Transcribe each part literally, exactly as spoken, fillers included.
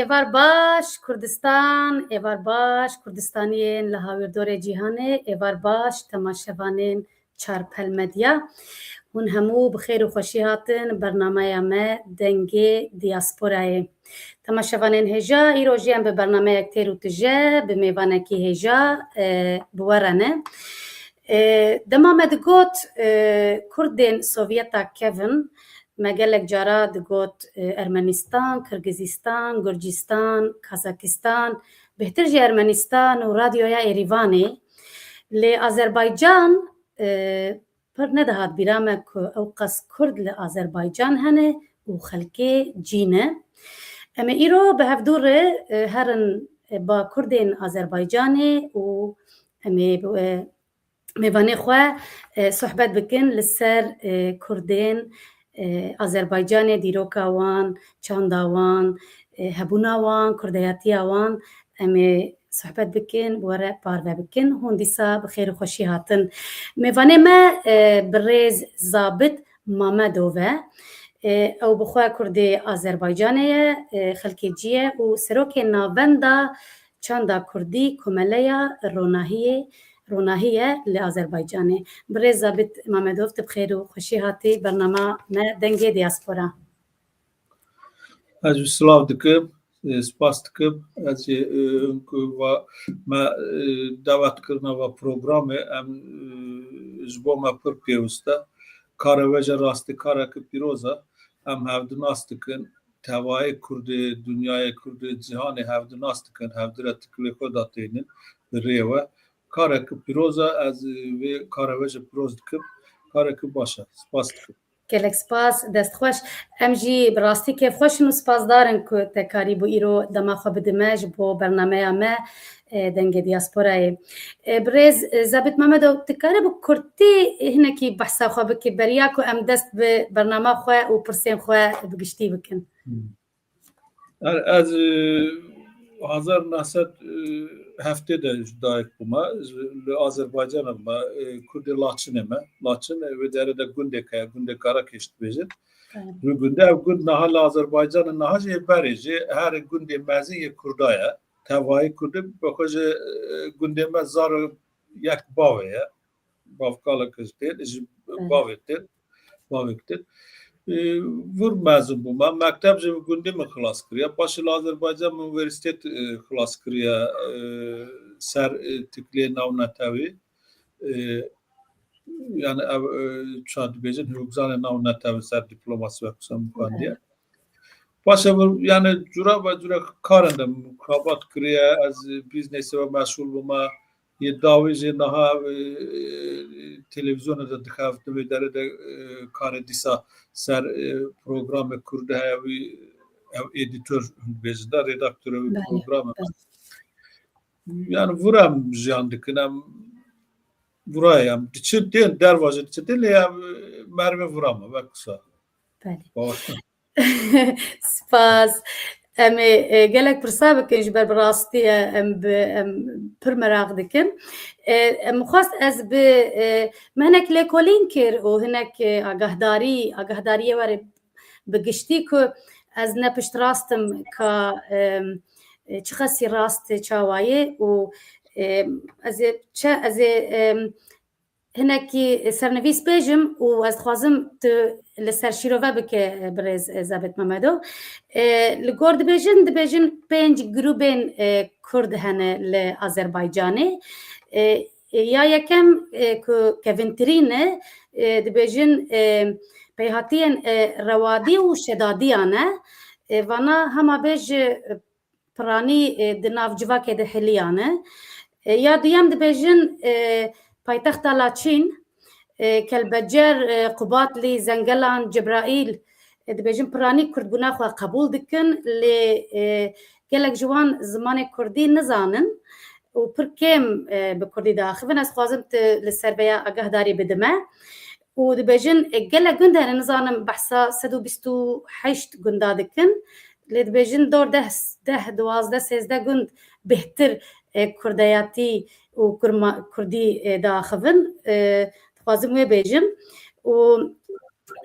Êvar baş Kurdistan, êvar baş Kurdistaniyên li hawirdorê cîhanê, êvar baş temaşevanên Çarpel Medya. Hûn hemû bi xêr û xweşî hatin bernameya me Dengê Diyasporayê. Temaşevanên hêja, îro jî em bi bernameyek têr û tije, bi mêvanekî hêja, e, bi we re ne. E, dema me digot, e, Kurdên Sovyeta kevin, me gelek cara digot, e, Ermenistan, Kirgizistan, Gurcistan, Kazakistan, bêhtir jî Ermenistan û Radyoya Êrîvanê. Lê Azerbaycan, e, pir nedihat bîra me ku ew qas Kurd li Azerbaycan hene û xelkê cî ne. Em ê îro bi hevdû re, e, herin, e, ba Kurdên Azerbaycanê û em ê bi, e, mêvanê xwe, e, sohbet bikin li ser, e, Kurdên, e, Azerbaycanê, dîroka wan, çanda wan, e, hebûna wan, kurdeyatiya wan. Em ê sohbet bikin, bi we re parve bikin. Hûn dîsa bi xêr û xweşî hatin. Mêvanê me, e, birêz Zabit Mamedov e. E, ew bi xwe Kurdê Azerbaycanê ye, e, xelkê cî ye û serokê Navenda Çanda Kurdî Komeleya Ronahiyê, Ronahî ye li Azerbaycanê. Birêz Zabit Mamedov, tu bi xêr û xweşî hatî bernama me Dengê Diaspora. Ez jî silav dikim, e, spas dikim. Ez jî, e, ku va me, e, dawet kirina va programê, em, e, ji bo me pir pêwist e. Kara we jî rastî kareke pîroz e. Em hevdi nas dikin. Tevayê Kurdê, dinyayê Kurdê, cîhanê hevdi nas dikin. Hevdi re tikilê xwe datênin bi rê we. Kareke pîroz e, ez, e, vê kara we jî pîroz dikim. Kareke baş e. Spas dikim. Gelek spas, dest xweş. Em jî bi rastî kêfxweş in û spasdar in ku te karîbû îro dema xwe bidî me ji bo bernameya me, e, Dengê Diasporayê. E, birêz, e, Zabit Mamedov, tu karî bi kurtî hinekî behsa xwe bikî beriya ku em dest bi bernama xwe û pirsên xwe bi giştî bikin? Hmm. Ez, e, hezar neh sed heftê de ji dayik bûme, ji, li Azerbaycanê bûme, e, Kurdê Laçinê me. Laçin, e, wê derê de gundek heye, gundê Karakeş dibêjin. Tamam. Wî gundê, ev gund niha li Azerbaycanê niha jî berê jî her gundê mezin yê Kurda ye. Tevayî Kurdê, bi xwe jî, e, gundê me zaro yek bavê ye. Bavkalek ji tên, ji Belê. bavê tên, bavek tên. E, vir mezin bûm. Em mekteb ji gundê min xilas kiriye. Paşê li Azerbaycan min universitet, e, xilas kiriye, e, ser, e, tiklê navnetewî. E, yani ev, e, ça dibêjin, hûkzanê navnetewî ser diploması ve kusem xwendiye. Belê. Paşê vir, yani cura ve cura karin de xebat kiriye, ez biznêsê ve meşgûl bûme. Yê dawî jî niha, e, televîzyonê de dixebitim, wê derê de, e, karê dîsa ser, e, programê Kurdî heye, wî ev edîtor hûn dibêjin de, redaktorê wî Belê, programê. belê. Yani vir em jiyan dikin, em vira ye, em diçin tên, derva jî diçin tên, lê em, e, merivê vira me, wek wisa. Belê. Bawer. Spas. Em ê, e, gelek pirsa bikin ji ber bi rastî, e, em bi, em pir meraq dikin. E, em xwest ez bi, e, me hinek lêkolîn kir û hinek, e, agahdarî, agahdariyê were bi giştî ku ez ne piştrast im ka, e, e, çiqasî rast çawa ye û, e, ez ê çi, ez ê, e, hinekî sernivîs bêjim û ez dixwazim tu li ser şîrove bike, birêz Zabit Memedo. E, li gor dibêjin, dibêjin pênc grûbên, e, Kurd hene li Azerbaycanê. E, e, ya yekem, e, ku kevintirîn e, e, dibêjin, e, peyhatiyên, e, Rewadî û Şedadiyan e. E, vana hema bê ji, e, piranî, e, di nav civakê de hiliyane. E, ya duyem dibêjin, e, paytexta Laçîn, e, Kelbecer, e, Qubatlî, Zengelan, Cibraîl, e, dibêjin piranî kurdbûna xwe qebûl dikin, lê, e, gelek ji wan zimanê kurdî nizanin û pir kêm, e, bi kurdî diaxivin. Ez dixwazim tu li ser vêya agahdarî bidime. Û dibêjin, e, gelek gund hene, nizanim behsa sed û bîst û heşt gunda dikin. Lê dibêjin dor deh, deh, duwazdeh, sêzdeh gund bêhtir, e, kurdeyatî û kurma-, kurdî, e, diaxivin. E, dixwazim wê bêjim. Û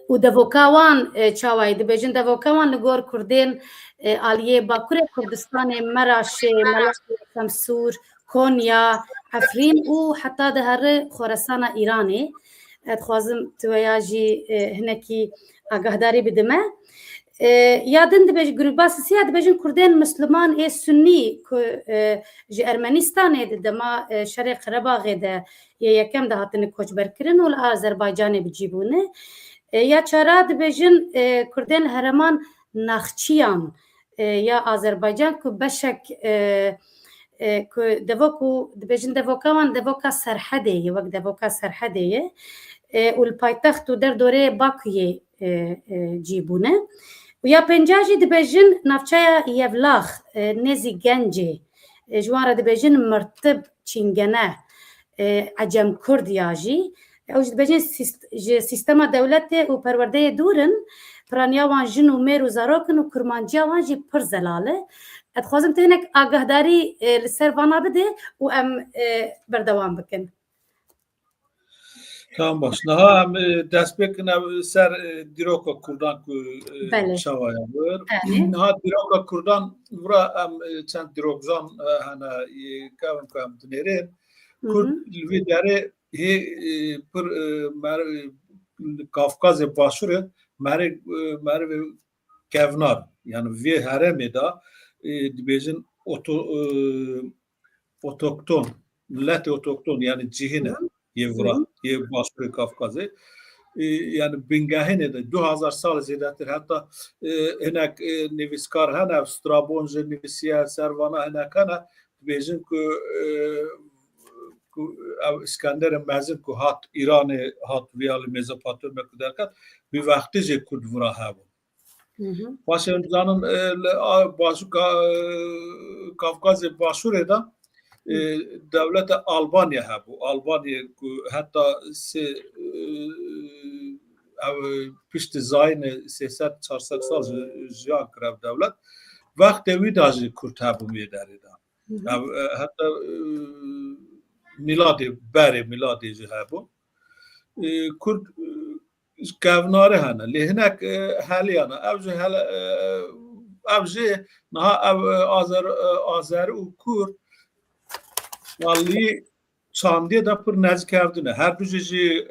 Û devoka wan, e, çawa ye? Dibêjin devoka wan li gor Kurdên, e, aliyê Bakurê Kurdistanê, Meraşê, Melaşê, Semsûr, Konya, Efrîn û heta dihere Xoresana Îranê. Ez dixwazim tu ya jî, e, hinekî agahdarî bidime. E, ya din dibêj-, gruba sisiya dibêjin Kurdên Misliman ê Sunnî ku, e, ji Ermenistanê di dema, e, şerê Qerebaxê de yê yekem de hatine koçberkirin û li Azerbaycanê bi cî bûne. E, ya çara dibêjin, e, Kurdên li herêman Naxçiyan, e, ya Azerbaycan ku beşek, e, e, ku devo ku dibêjin devoka wan devoka Serhedê ye, wek devoka Serhedê ye. E, û li paytext û derdorê Bakuyê, e, e, cî bûne. Û ya pênca jî dibêjin navçeya Yevlax, e, nêzî Gencê. E, ji wan re dibêjin Mirtib Çingene, e, Ecem Kurd ya jî. Ew jî dibêjin sîst-, ji sîstema dewletê û perwerdeyê dûr in. Piraniya wan jin û mêr û zarok in û kurmanciya wan jî pir zelal e. Ez dixwazim tu hinek agahdarî, e, li ser vana bide û em, e, berdewam bikin. Tamam baş. Niha em, e, dest pê kin ev ser, e, dîroka Kurdan ku, e, Belê. çawa ya wir. Belê. Niha dîroka Kurdan vira em, e, çend dîrokjan, e, hene, e, kevin ku em dinêrin. Hı hı. Kurd li vê derê hê, e, pir, e, mer-, e, Kafkazê Başûrê merê, e, merivê kevnar, yani vê herêmê de, e, dibêjin oto-, e, otokton, miletê otokton, yani cihîn e, Hı hı. yê vira, Hı hı. yê Başûrê Kafkazê. E, yani bingehînê de du hazar sal zêdetir, heta, e, hinek, e, nivîskar hene, ev Strabon jî nivîsiye, ser vana hinek hene, dibêjin ku, e, ku ev Îskenderê Mezin ku hat Îranê, hat viya li Mezopotamya ku derket, wî wextî jî Kurd vira hebûn. Hı hı. Paşê em dizanin, e, li a-, Başû Ka-, e, Kafkazê Başûrê de, e, Hı. dewleta Albanya hebû. Albanya ku heta sê, e, ew piştî zayînê sê sed çar sed sal ji-, jiyan kir ev dewlet. Wextê wî de jî Kurd hebûn wê derê de. Hı hı. Ev, e, heta, e, mîladê, berê mîladê jî hebû. E, Kurd, e, kevnare hene. Lê hinek, e, heliyana. Ev jî hele, e, ev jî niha ev, e, Azer, e, Azeri û Kurd alî çandê de pir nêzîkkevdine. Her du jî jî,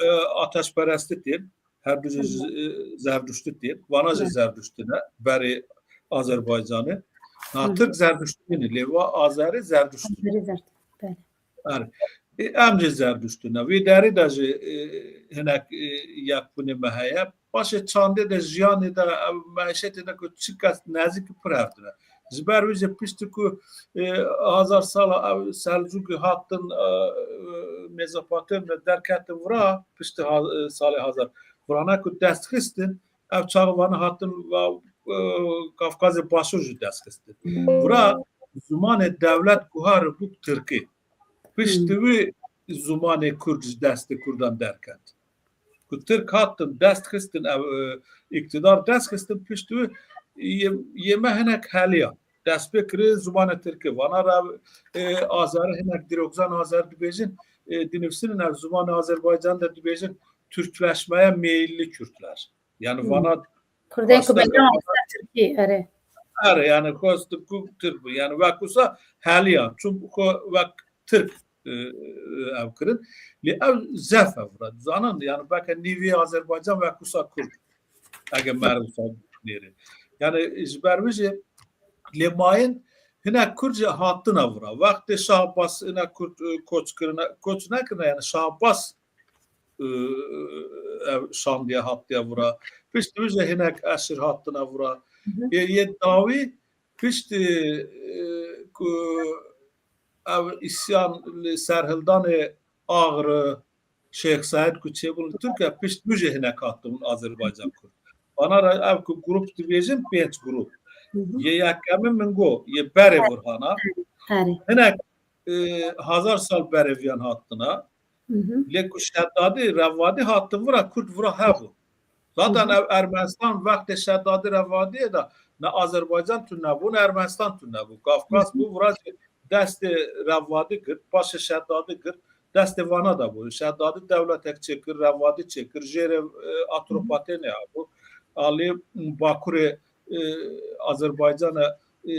e, ateşperestî tên. Her du jî Hı hı. jî, e, Zerduştî tên. Vana jî Evet. Zerduştî ne. Berê Azerbaycanê. Na Hı hı. Tirk Zerduştî ne. Lê va Azeri Zerduştî ne. Azeri Zerd-, belê. Er, e, em jî Zerduştî ne. Vê derê de jî, e, hinek, e, yekbûnê me heye. Paşê çandê de, jiyanê de, ev meşetê de ku çi kes nêzîk pir hevdine. Ji ber wê jî piştî ku, e, hazar sala ev Selcûkî hatin, e, e, Mezopotamya derketin vira, piştî ha-, e, salê hazar. Virane ku dest xistin, ev çax vana hatin va, e, Kafkazê Başûr jî dest xistin. Vira zimanê dewlet guha re bû tirkî. Piştî Hmm. wî zimanê Kurd ji destê Kurdan derket. Ku Tirk hatin dest xistin, ev, e, îktidar dest xistin, piştî wî yê, yê me hinek heliyan. Dest pê kirê zimanê Tirkî. Vana re, e, Azeri hinek dîrokjan Azeri dibêjin, e, dinivîsînin ev zimanê Azerbaycan de dibêjin, Türkleşmeye meyilli Kürtler. Yani Hmm. vana Kurdên ku xweste bêjin Tirkî, erê. Erê, yani xwest ku Tirk bû. Yani wek wisa heliyan. Çun xwe wek Tirk, e, e, ev kirin. Lê ev zef ev re. Zanin, yani belke nîvê Azerbaycan wek wisa Kurd. Eger meriv wisa nêrê. Yani ji ber wî jî lê mayîn hinek Kurd jî hatine vira. Wextê Şah Abbas hinek Kurd, e, koç kirine, koç nekirine, yani Şah Abbas, e, ev şandiye hatiye vira. Pişt wî jî hinek eşîr hatine vira. Hı hı. Yê, yê dawî pişt, e, ku ev îsyan li serhildanê Agri, Şêx Seîd ku çêbûn li Tirkiye, pişt wî jî hinek hatibûn Azerbaycan Kurd. Vana re ev ku grup dibêjin, pênc grup. Hı hı. Yê yekemîn min got, yê berê Virhana. Erê. Hinek, e, hazar sal berê viyan hatine. Hı hı. Lê ku Şedadî, Revadî hatin vira, Kurd vira hebû. Zaten Hı hı. ev Ermenistan wextê Şedadî Revadiyê de ne Azerbaycan tune bû, ne Ermenistan tune bû. Kafkas Hı hı. bû, vira jî destê Revadî girt, paşê Şedadî girt. destê vana de bû. Şehdadî dewletek çêkir, revadî çêkir, jêrê, e, Atropatênê hebû. Alî Bakurê, e, Azerbaycanê, e,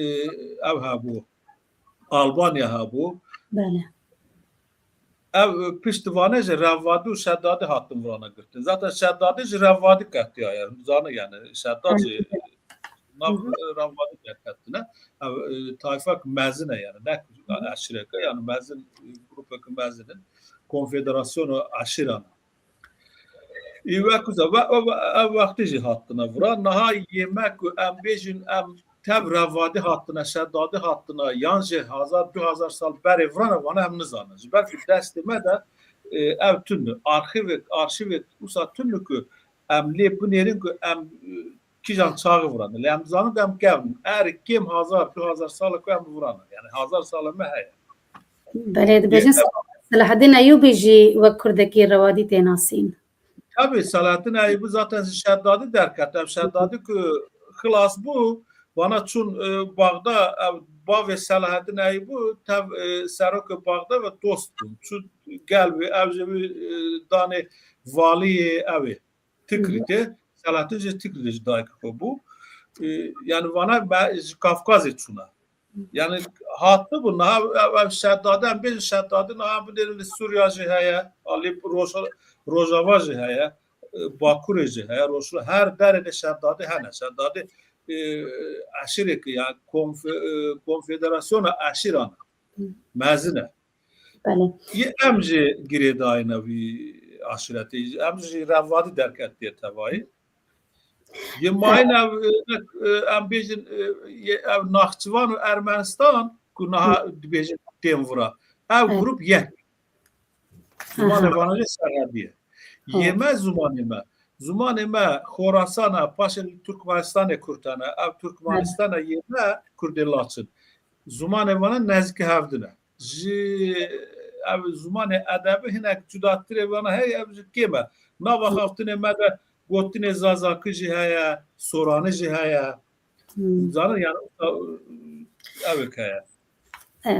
ev hebû. Albanya hebû. Belê. Ev, e, pişt vanê jî revadî û şehdadî hatin virana girtin. Zaten şehdadî ji revadî ketiya ye. Zane yani şehdad jî nav, e, revadî derketine. Ev, e, tayfek mezin e yani. Ne eşireke yani mezin, e, grupek mezin in. Konfederasyona eşiran. Ê wek uza, ve, ve, ve, ev wextê jî hatine vira. Niha yê me ku em bêjin, em tev revadî hatine, şehdadî hatine, yan jî hezar, du hezar sal berê virane, vana em nizanin. Ji ber ku destê me de, e, ev tune. Arxîvek, arşîvek wisa tune ku em lê binêrin ku em, e, kîjan çaxî virane. Lê em dizanin ku em kevn in. Erê kêm hezar, du hezar sal e ku em virane. Yani hezar sal e me heye. Belê, dibêjin Ye- Selahaddin Eyûbî jî wek Kurdekî revadî tê nasîn. Tabii, Selahaddin Eyûbî zaten ji şehdadî derket. Ev şehdadî ku xilas bû, vana çûn, e, Baxda, ev bavê Selahaddin Eyûbî tev, e, serokê Baxda ve dost bûn. Çû gel wê, ev jî wî, e, danê valiyê ew ê. Tikrî tê. Selahaddin jî Tikrî de ji dayikê xwe bû. E, yani vana me ji Kafkazê çûne. Yani hatibû, niha ev, ev şehdadî, em bêjin şehdadî, niha binêrin li Sûriya jî heye, alî Roj-, Rojava jî heye, e, Bakurê jî heye, Rojava, her derê de şehdadî hene. Şehdadî, e, eşîreke, yani konfe-, e, konfederasyona eşîran e. Mezin e. Belê. Yê em jî girêdayî ne vî aşîretê, em jî revadî derketiye tevayî. Yê mayîn ev, e, em bêjin, e, yê ev Naxçivan û Ermenistan ku niha dibêjin tên vira. Ev Evet. grup yek. Zimanê Aha. vana jî serhedî ye. Yê Evet. me zimanê me. Zimanê me Xorasan e, paşê li Turkmenistanê Kurd hene. Ev Turkmenistan e, yê me Kurdê Laçin. Zimanê vana nêzîkî hevdin e. Ji ev zimanê edebî hinek cudatirê vana heye, ev ji kêm e. Nava xaftinê me de gotinê Zazakî jî heye, Soranî jî heye. Hmm. Zanin yani, ev heye. E,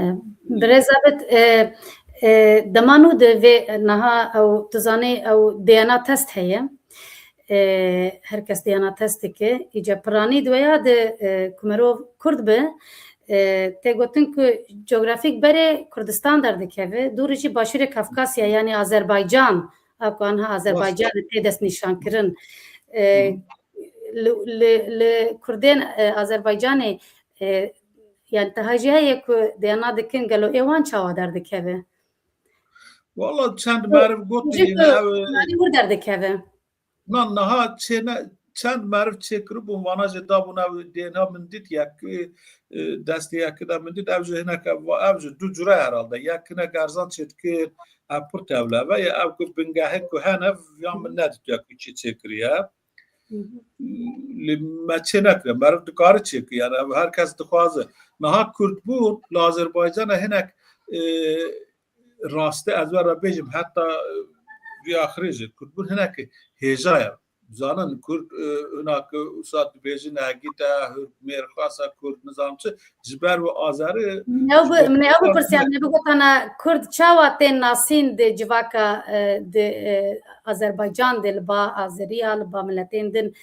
Birêz Abid, e, e, dema nû di vê niha ew, tu zanî ew D N A test heye. E, her kes D N A test dike. Îca piranî di wê ya de, e, ku mirov Kurd be, e, tê gotin ku cografîk berê Kurdistan derdikeve, dûrî jî Başûrê Kafkasya, yanî Azerbaycan, a ku anha Azerbaycanê tê destnîşankirin. E, Hı hı. li, li, li Kurdên, e, Azerbaycanê, e, yani teha jî heye ku D N A dikin, gelo ê wan çawa derdikeve? Wala çend meriv gotin, Jî ku ev, yani wir derdikeve. Na, niha çêne, çend meriv çêkiribûn, vana jê dabûn ev D N A min dît yek, e, destê yekî de min dît, ev jî hineke va-, ev jî du cure herhalde. Yek hinek erzan çêdikir, ev pir tevleve ye, ev ku bingehê ku hene, ya min nedîtiye ku çi çêkiriye. Hı hı. Lê me çê nekire, meriv dikare çêkir, yani ev her kes dixwaze. Niha Kurdbûn li Azerbaycanê hinek, e, rastî ez we re bêjim, heta, e, vî axirê jî Kurdbûn hinek hêja ye. Zanin Kurd, e, hinak wisa dibêjin hegît e, hurd mêrxas e, Kurd nizam çi, ji ber wê Azerî Min ew bi, ji min ew bipirsiya, min bigotana Kurd çawa tên nasîn di civaka, e, di, e, Azerbaycan de li ba Azeriya, li ba miletên din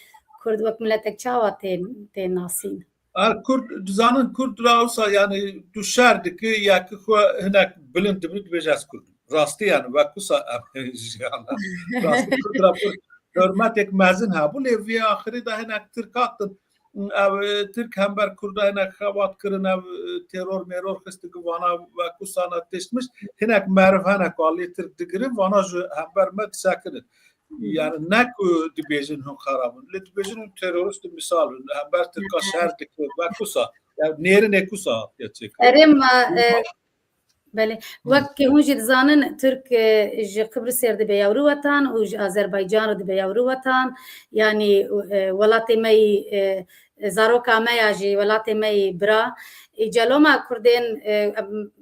Kurd wek miletek çawa tên, tên nasîn? Her Kurd, dizanin Kurd ra wisa, yani, tu şer dikî, yekî xwe hinek bilind dibî, dibêje ez Kurd im. Rastî, yani, wek wisa em jiyana. Rastî Kurd ra pir hurmetek mezin hebû, lê vê axirî de hinek Tirk hatin. Ev, e, Tirk hember Kurda hinek xebat kirin, ev, e, teror mêror xistin ki vana wek wisa ne tişt mişt. Hinek meriv hene ku alî Tirk digirin, vana ji hember me disekinin. Yani ne ku dibêjin hûn xerab in, lê dibêjin hûn terorist in, misal in, hember Tirka şer dikin, wek wisa. Yani nêrînê wisa hatiye çêkirin. Erê ma, e, belê. Hı. Wek hûn jî dizanin, Tirk, e, ji Qibrisê re dibe yewrî wetan û ji Azerbaycan re dibe yewrî wetan. Yani, e, welatê me yî, e, zaroka me ya jî welatê me yî bira. Îca loma Kurdên, e, em,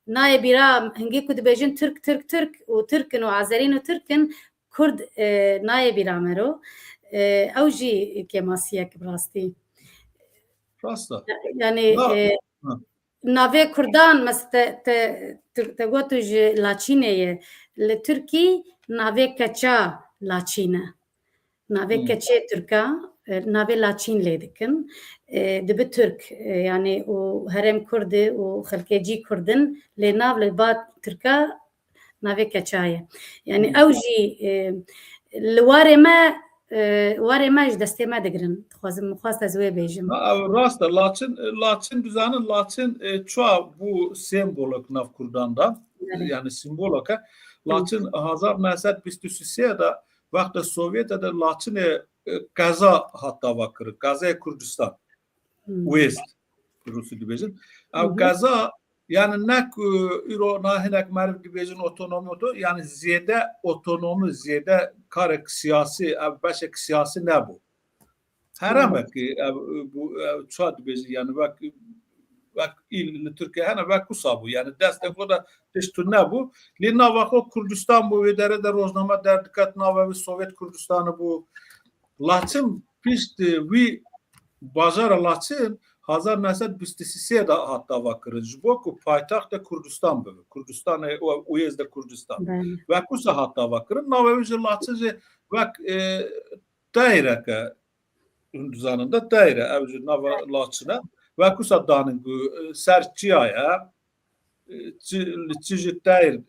nayê bîra, hingî ku dibêjin Tirk, Tirk, Tirk û Tirk in û Azerîn û Tirk in, Kurd, e, nayê bîra me ro. E, ew jî kêmasiyek bi rastî. Rast e. Yani, Na- e, Ha. navê Kurdan, mes-, te, te, te, te got tu ji Laçînê ye. Li Tirkî navê keça Laçîn e. Navê Hmm. keçê Tirka, e, navê Laçîn lê dikin. E, dibi Tirk, e, yani û herêm Kurd e û xelkê cî Kurd in, lê nav li ba Tirka navê keça ye. Yani Hmm. ew jî, e, li warê me, e, warê me ji destê me digirin. Dixwazim, min xwest ez wê bêjim. Ha, ew rast e. Laçin, Laçin, dizanin, Laçin, e, çawa bû sembolek nav Kurdan da. Belê. Yani sembolek e. Hı. Laçin hezar neh sed bîst û sê de, wexta Sovyetê de Laçinê, e, qeza hat dava kirin. Qezayê Kurdistan. Hı. Uyezd, Rûsî dibêjin. Ew Hı hı. qeza, yani ne ku îro na hinek meriv dibêjin otonomi oto-, yani zêde otonomi, zêde karek siyasî, ev beşek siyasî nebû. Heremek, ev, bu, ev, ça dibêjin, yani wek, wek îl li Tirkiye hene, wek wisa bû. Yani destê xwe de tişt tune bû. Lê nava xwe Kurdistan bû, wê dere de rojname derdiket, navê wî Sovyet Kurdistanê bû. Laçin pişt wî bajara Laçin hezar neh sed bîst û sê de hat dava kirin. Ji bo ku paytextê Kurdistan bibe. Kurdistanê, Uyezd de Kurdistan. Belê. Wek wisa hat dava kirin. Navê wî jî Laçin jî wek, e, teyreke, hûn dizanin de teyr e, ew ji nava Laçin e. Wek wisa danin ku, e, ser çiya ye, e, çi, li çi ji teyr, e,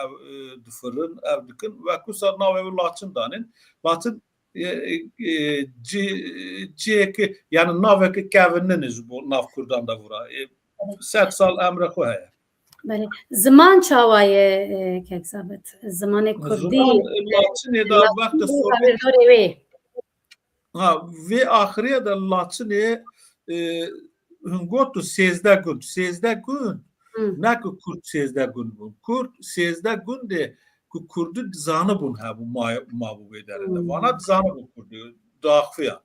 ew, e, difirin, ew dikin. Wek wisa navê wî Laçin danin. Laçin, e, e, cî-, cihekî, yani navekî kevin nîne ji bo nav Kurdan de vura. E, sed sal emrê xwe heye. Belê. Ziman çawa ye, e, kek Zabit? Zimanê Kurdî, Ziman, e, Laçinê de Laçin wexta û Sovyet hevîrdorê wê. Ha, vê axirê de Laçinê, e, hûn got tu sêzdeh gund. Sêzdeh gund, Hı. ne ku Kurd sêzdeh gund bûn. Kurd sêzdeh gundê ku Kurdî dizanibûn hebû, ma-, mabû wê derê de. Hı. Vana dizanibûn Kurdî, diaxiviyan.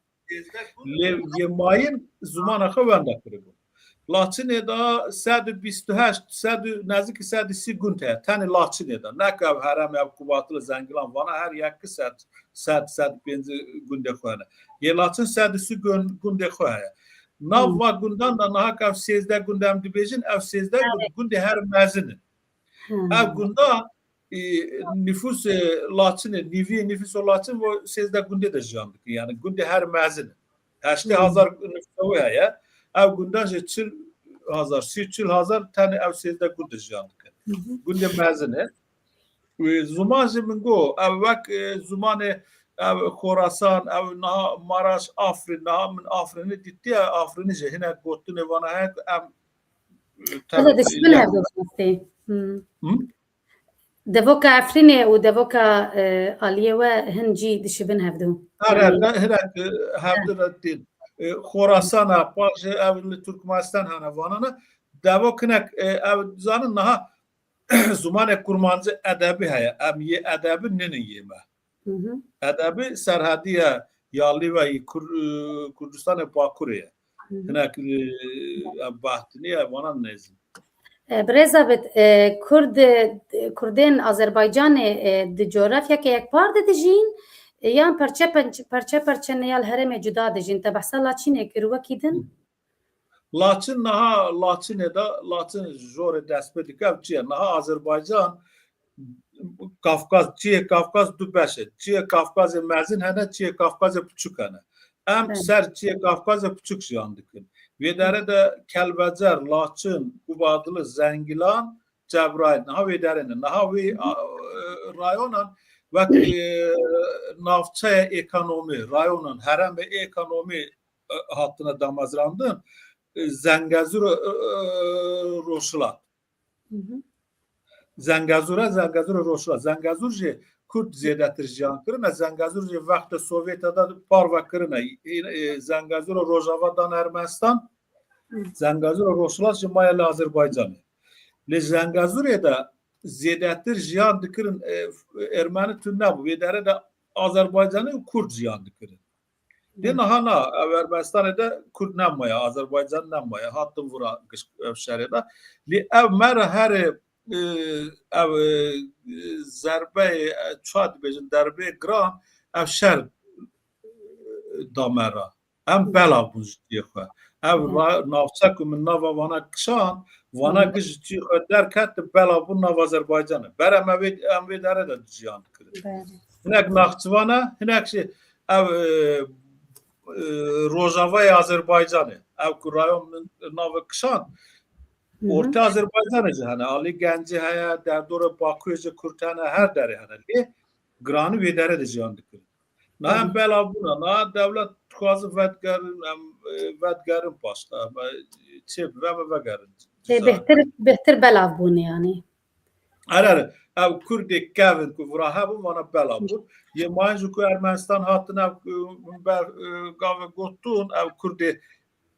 Lê yê mayîn zimana xwe wenda kiribûn. Laçinê de sed û bîst û heşt, sed û, nezîkî sed û sî gund heye. Tenê Laçinê de. Ne ku ev herem, ev Kubatli, Zengilan, vana her yek sed, sed, sed û pêncî gundê xwe hene. Yê Laçin sed û sî gun-, gundê xwe heye. Nav Hmm. va gundan de niha ku ev sêzdeh gund em dibêjin, ev sêzdeh gund, Evet. gundê her mezin in. Hmm. Ev gunda, e, nifûsê Laçinê, nîviyê nifûsa Laçin bo sêzdeh gundê de jiyan dikin. Yani gundê her mezin in. Heştê hezar nifûsa wê heye. Ev gundan jî çil hezar, sî çil hezar tenê ev sêzdeh gundê jiyan dikin. Hı hı. Gundê mezin e. Û ziman jî min got, ev wek, e, zimanê ev Xorasan, ev niha Maraş, Afrin, niha min Afrinî dîtiye, Afrinî jî hinek gotinê vana heye ku em, e, Hede dişibin hevdu rastî. Hmm. Hı? Devoka Efrînê û devoka, e, aliyê we hin cî dişibin hevdu. Her, her, Yani ne, hinek, e, hevdu re tên. E, Xorasana, paşê ev li Turkmenistan hene vanana. Devok hinek, e, ev zanin niha zimanê kurmancî edebî heye. Em yê edebî nînin yê me. Hı hı. Edebî serhedî ye, ya lî ve yî Kur-, e, Kurdistanê Bakurê ye. Hı hı. Hinek, e, ev Bahtînî ye, vana nêzî. E, birêz Abid, e, Kurd, e, Kurdên Azerbaycanê, e, di coğrafyeke yekpar de dijîn, e, yan parçe penç-, parçe parçe ne ya li herêmê cuda dijîn? Te behsa Laçînê kir, wekî din? Laçin niha, Laçinê de, Laçin jorê dest pê dike, ev çi ye? Niha Azerbaycan, Kafkaz, çiyê Kafkaz du beş e. Çiyê Kafkazê mezin hene, çiyê Kafkazê piçûk hene. Em Evet. ser çiyê Kafkazê piçûk jiyan dikin. Vê dere de Kelbecer, Laçin, Qubadlı, Zengilan, Cebrail, niha vê derê ne. Niha wê, a, e, rayonan wek, e, navçeya ekonomî, rayonan, herêmê ekonomî, e, hatine damezrandin. E, Zengezur, e, e, Rojhilat. Hı hı. Zengezur e, Zengezur Rojhilat. Zengezur jî Kurd zêdetir jiyan kirine. Zengezur jî wextê Sovyetê de parve kirine. E, e, Zengezur Rojava dan Ermenistan. Hı. Zengezur Rojhilat jî maye li Azerbaycanê. Li Zengezurê de zêdetir jiyan dikirin, e, Ermeni tune nebû. Vê dere de Azerbaycanî û Kurd jiyan dikirin. Lê Hı. niha na, ev Ermenistanê de Kurd nemaye, Azerbaycan nemaye, hatin vira giş-, ev şerê de. Lê ev me re herê, e, ev, e, zerbeyê, e, ça dibêjin, derbê giran, ev şer, e, da me re. Em Hı. bela bûn ji cihê xwe. Ev ra-, navçe ku min nava vana kişand, vana Hı. giş ji cî xwe derket, bela bû nav Azerbaycanê. Ber em vê, em vê dere de jiyan dikirin. Belê. Hinek Naxçivana, hinek jî ev, e, e, Rojavayê Azerbaycanê. Ev ku rayon min nava kişand, Hı hı. Orta Azerbaycanê jî hene, alî Gencî heye, derdorê Bakuyê jî Kurd hene, her derê hene. Lê giranî vê dere de jiyan dikirin. Niha em Hı hı. bela bûna, niha dewlet dixwazin vedigerin, em, e, vedigerin paşta, em, e, çê bibe, em vegerin. Lê bêhtir, bêhtir belav bûn yani. Erê, erê, ev Kurdê kevin ku vira hebûn, vana belav bûn. Yê mayîn jî ku Ermenistan hatin ev, e, min ber, e, gavê gotin, ev Kurdê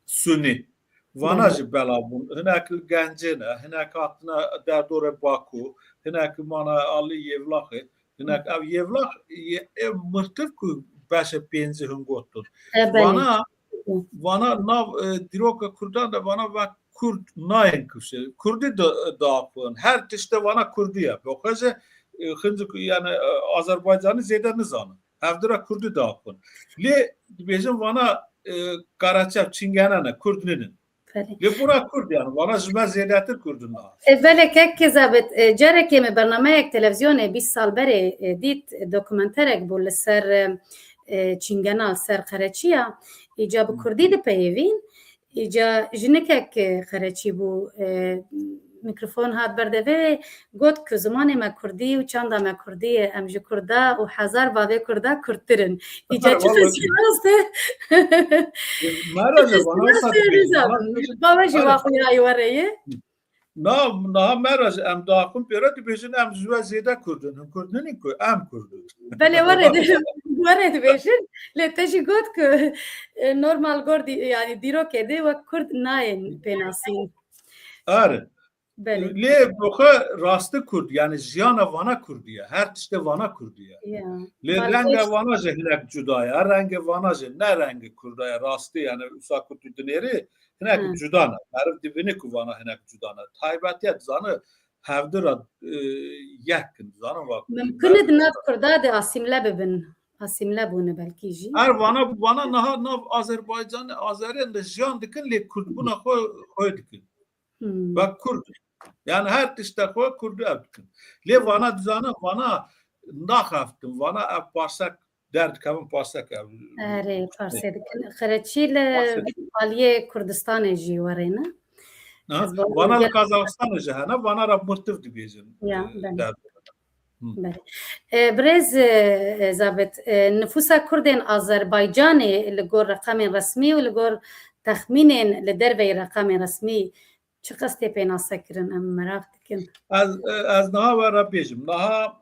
Sunî. Vana Belê. jî belav bûn. Hinek li Gencê ne, hinek hatine derdorê Baku, hinek mana alî Yevlaxê, hinek ev Yevlax, ye-, ev mirtiv ku beşe pêncî hin gotin. E, belê. Vana, vana nav, e, dîroka Kurdan de vana ve Kurd nayên kuşê. Kurdî da-, diaxivin. Her tişte vana Kurdî ye. Bi xwe jî, e, xinci ku, yani, e, Azerbaycanî zêde nizanin. Hevdira Kurdî diaxivin. Lê dibêjin vana, e, Karaçev, Çingene ne, Kurd nînin. Belê. Lê bûna Kurd yani, vana ji me zêdetir Kurd in niha. E, belê kek Zabit, e, carekê me bernameyek televîzyonê bîst sal berê, e, dît, e, dokumenterek bû li ser, e, e, Çingena, li ser Qereçiya. Îca bi Hı. Kurdî dipeyivîn. Îca jinikek, e, Qereçî bû, e, mikrofon hat ber devê, got ku zimanê me Kurdî û çanda me Kurdî ye, em ji Kurda û hezar bavê Kurda Kurdtir in. Îca çi qesî rast e? Mera jî bana Bava jî wa xuya were ye. Na, niha mera jî em daxin pêre dibêjin em ji we zêde Kurd in. Him Kurd nînin ku em Kurd in. Belê were di-, were dibêjin. Lê te jî got ku, e, normal gor dî-, yani dîrokê de wek Kurd nayên pênasîn. Erê. Belê. Lê bi xwe rastî Kurd, yani jiyana vana Kurdî ye. Her tiştê vana Kurdî ye. Ya. Lê renge vana jî hinek cuda ye. Rengê vana jî ne rengê Kurda ye. Rastî yani wisa ku tu dinêrî hinek Hı. cuda ne. Meriv dibîne ku vana hinek cuda ne. Taybetiya dizane hevdira, e, yek in. Dizane va Mimkun e di nav Kurda de asîmle bibin. Asîmle bûne belkî jî. Her vana, vana niha nav Azerbaycan, Azeriyan de jiyan dikin lê Kurdbûna xwe, xwe dikin. Hmm. Ve Kurd. Yani her tişte xwe Kurdî ev dikin. Lê vana dizane, vana naxeftin, vana ev parsek derdikevin, parsek ev. Erê, parsê dikin. Xereçî li Parsê dikin. Aliyê Kurdistanê jî were ne? Ha, Ez vana li Kazaxistanê jî hene, vana ra mirtiv dibêjin, Ya, e, belê. derdikevin. Hı. Belê. E, birêz, e, e, Zabit, e, nifûsa Kurdên Azerbaycanê li gor reqemên resmî û li gor texmînên li derveyî reqemên resmî çiqas tê pênasekirin, em meraq dikin. Ez, e, ez niha we re bêjim. Niha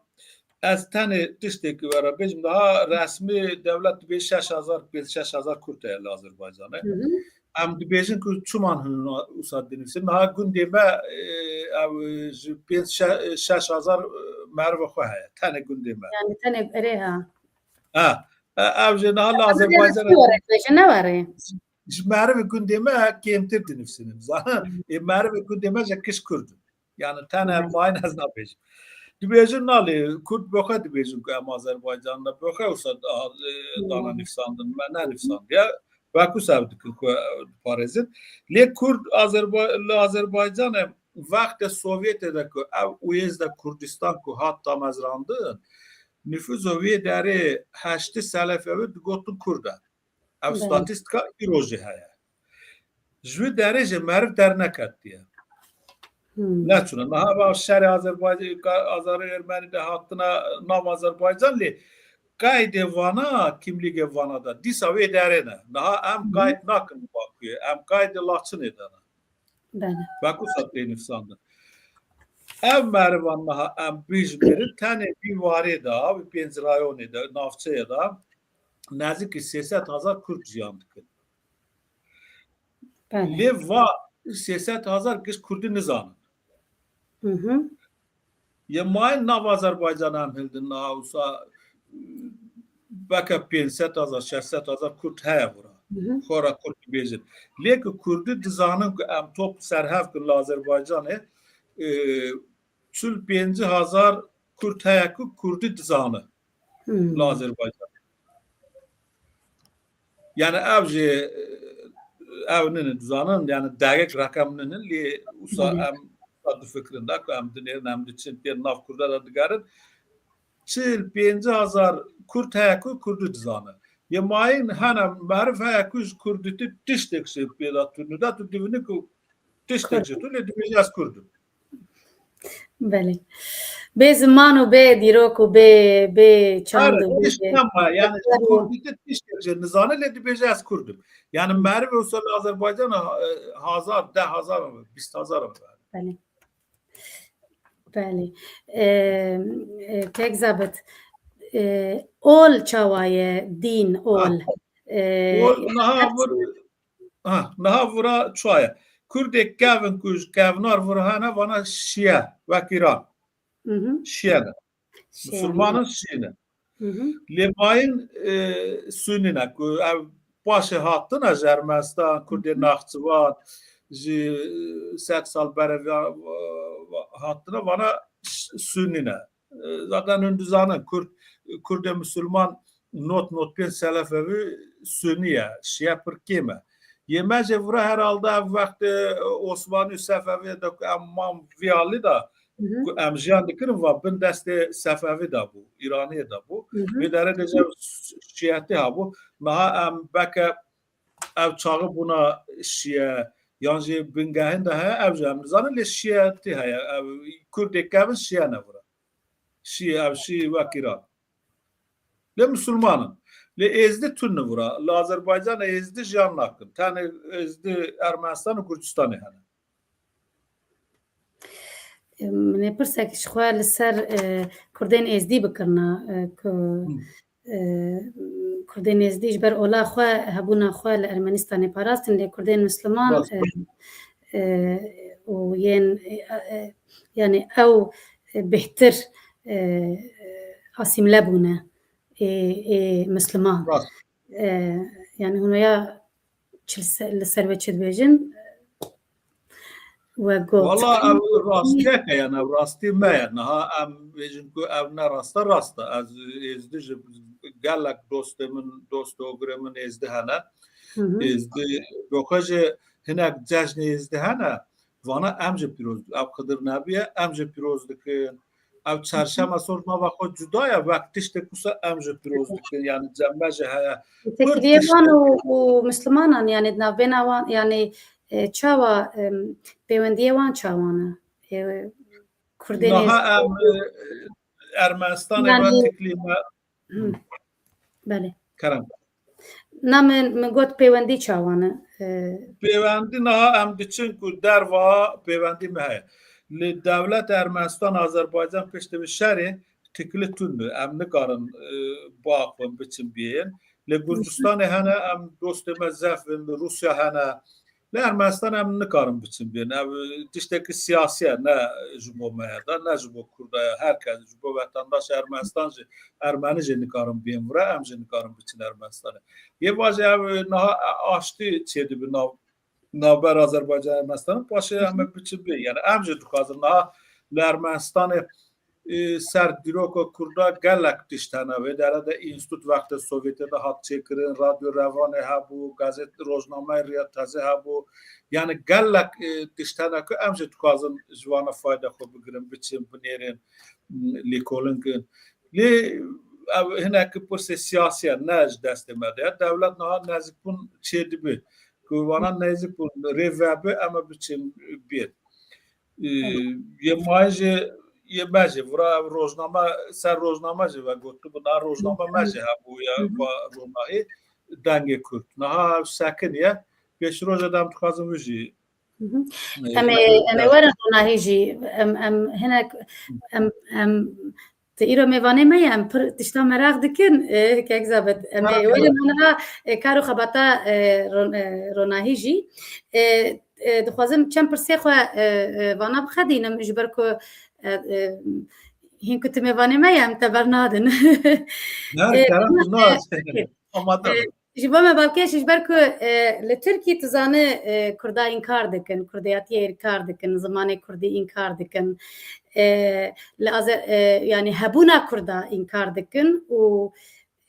ez tenê tiştekî we re bêjim. Niha resmî dewlet dibê şeş hezar, pênc şeş hezar Kurd heye li Azerbaycanê. Hı hı. Em dibêjin ku çiman hûn wisa dinivîsin. Niha gundê me, e, ew, e, ji pênc şe-, şeş hezar, e, meriva xwe heye. Tenê gundê me. Yani tenê erê ha. Ha. E, ev jî niha li Azerbaycanê. Were, ne were? Ji merivê gundê me kêmtir dinivîsînim. Zaten, Hmm. ê, merivê gundê me jî giş Kurd in. Yani tene Hmm. mayîn ez nabêjim. Dibêjin nalê, Kurd bi xwe dibêjin ku em Azerbaycan de, bi xwe wisa da-, e, Hmm. dana nivîsandin, me nenivîsandiye. Wekî sev dikin ku, e, diparêzin. Lê Kurd Azerba-, li Azerbaycanê wextê Sovyetê de ku ev Uyezda Kurdistan ku hat damezrandin, nifûza wê derê heştê selefê wê digotin Kurd e. Ev Belê. statîstika îro jî heye. Ji wî derê jî meriv derneketiye. Hmm. Neçûne. Niha va şerê Azerbaycan, Azerê Ermenî de hatine nav Azerbaycan lê qeydê vana, kimlîgê vana de. Dîsa wê derê ne. Niha em Hı hı. qeyd nakin Bakuyê. Em qeydê Laçinê de ne. Belê. Wekî wisa tê nivîsandin. Ev merivan niha em bijmêrin, tenê vî warê de, vî pênc rayonê de, navçeyê de, nezîkî sê sed hezar Kurd jiyan dikin. Belê. Lê va sê sed hezar giş Kurdî nizanin. Hı hı. Yê mayîn nav Azerbaycanê em hildin niha wisa beke pênc sed hezar, şeş sed hezar Kurd heye vira. Hı hı. Xwe re Kurd dibêjin. Lê ku Kurdî dizanin ku em top serhev kin li Azerbaycanê, e, çil pêncî hezar Kurd heye ku Kurdî dizane Hmm. li Azerbaycanê. Yani ev jî, e, Ew ninin, dizanin, yani degek rekem ninin, lê wisa Belê. em wisa difikirin da ku em dinêrin, em diçin pê nav Kurda de digerin. Çil pêncî hazar Kurd heye ku Kurdî dizane. Yê mayîn hene meriv heye ku ji Kurdîtî tiştek jê pê de tune de, tu dibînî ku tiştek Kurd. jê tu lê dibêje ez Kurd im. Belê. Bê ziman û bê dîrok û bê, bê çand Her û bê tişt nema, yani ji Kurd dîtir tiştek jê nizane lê dibêje ez Kurd im. Yani meriv wisa li Azerbaycana, e, hazar, deh hazar, bîst hazar. Belê. Belê. E, e, Kek Zabit, e, ol çawa ye, dîn, ol? Ha. E, Ol niha her vir, ha, niha vira çawa ye. Kurdê kevin ku ji kevnar vira hene, vana şiye, wek Îran. Mhm. Şiye ne. Şiye ne. Musulmanin şiye ne. Mhm. Lê mayîn, e, sunî ne, ku ev paşê hatine ji Ermenistan, Kurdê Naxçivan, ji, e, sed sal berê ve, e, hatine, vana ş-, sunî ne. E, zaten hûn dizanin, Kurd, Kurdê Musulman not, not pênc Selefevî sunî ye, şiye pir kêm e. Yê me jê vira herhalde ev wextê Osmanî û Sefevî de ku em mam vî alî de, Hı hı. ku em jiyan dikirin, va bin destê Sefevî de bû, Îraniyê de bû. Hı hı. Vê derê de jî şiyetî hebû. Niha em beke ev çaxi bûna şiye, yan jî bingehên de heye, ev jî em nizanin, lê şiyetî heye. Ev Kurdê kevin şiye ne vira. Şiye, ev şiye wek Îran. Lê Musulman in. Lê Êzidî tune vira. Li Azerbaycanê Êzidî jiyan nakin. Tenê Êzidî Ermenistan û Gurcistanê hene. Min ê pirsek ji xwe li ser, e, Kurdên Êzdî bikirina, e, ku, Hı. e, Kurdên Êzdî ji ber ola xwe, hebûna xwe li Ermenistanê parastin, lê Kurdên Misliman, Rast. e, e, û yên, e, e, yani ew bêhtir, e, asîmle bûne ê, ê Misliman. Rast. E, yani hûn ya çi li ser, li ser vê çi dibêjin? We got. Wala ev rastiyek e, yani ev rastî me ye. Niha em bêjin ku ev ne rast e, rast e. Ez êzdî ji gelek dostê min, dost û ogirê min êzdî hene. Hı hı. Êzdî, doxê jî hinek cejnê êzdî hene. Vana em jî pîroz, ev Xidir Nebî ye, em jî pîroz dikin. Ev çarşema sor nava xwe cuda ye, wek tiştek wisa em jî pîroz dikin, yani cem me jî heye. Têkiliyê wan û, û Mislimanan, yani di navbêna wan, yani, e, çawa, em, pêwendiyê wan çawa ne? E, Kurdên Niha êzdî em, e, Ermenistanê Yani, ve têkiliyê me. Hı. Belê. Kerem. Na min, min got pêwendî çawa ne? E, Pêwendî niha em diçin ku derva pêwendî me heye. Li dewlet Ermenistan, Azerbaycan piştî vî şerê tikli tune. Em nikarin, e, biaxivin biçin bêjin. Li Gurcistanê hene, em dostê me zef in, li Rûsya hene. Li Ermenistan em nikarin biçin bêjin. Ev tiştekî siyasî ye, ne ji bo me ye de, ne ji bo Kurda ye. Her kes ji bo wetandaş Ermenistan jî, Ermenî jî nikarin bêjin vira, em jî nikarin biçin Ermenistanê. Yê va jî ev niha aştî çêdibe nav, navber Azerbaycan Ermenistanê, paşê em ê biçin bê. Yani em jî dixwazin niha li Ermenistanê, e, ser dîroka Kurda gelek tişt hene. Vê dere de înstîtût wextê Sovyetê de hat çêkirin, radyo Revanê hebû, gazet, rojnameyê Riya Teze hebû. Yani gelek, e, tişt hene ku em jî dixwazin ji wana fayda xwe bigirin, biçin, binêrin, m, lêkolin kin. Lê ev hinekî pirsê siyasî ye, ne ji destê me de ye. Dewlet niha nezikbûn çêdibe. Ku vana nezikbûn rê vebe, em ê biçin bê. Ee, yê mayîn jî, yê me jî, vira ev rojname, ser rojname jî ve gotibû, na rojname me jî hebû ya, va ronahî Dengê Kurd. Niha ev sekin ye, pêşroja de em dixwazin wî jî, Hı hı. e, Em ê, em ê werin ronahî jî, em, em hinek, em, em, tu îro mêvanê me ye, em pir tişta meraq dikin, e, Kek Zabit. Em ê werin niha, e, kar û xebata, e, ron-, e, ronahî jî. E, e, dixwazim çend pirsê xwe, e, e, vana bixedînim, ji ber ku, e, e, hîn ku tu mêvanê me ye, em te bernadin. Ne, e, kerem, ama, tu nas. E, Ama e, tabii. Ji bo me balkêş, ji ber ku, e, li Tirkî tu zanî, e, Kurda înkar dikin, Kurdiyatiyê înkar dikin, zimanê Kurdî înkar dikin. E, li Azer-, e, yani hebûna Kurda înkar dikin û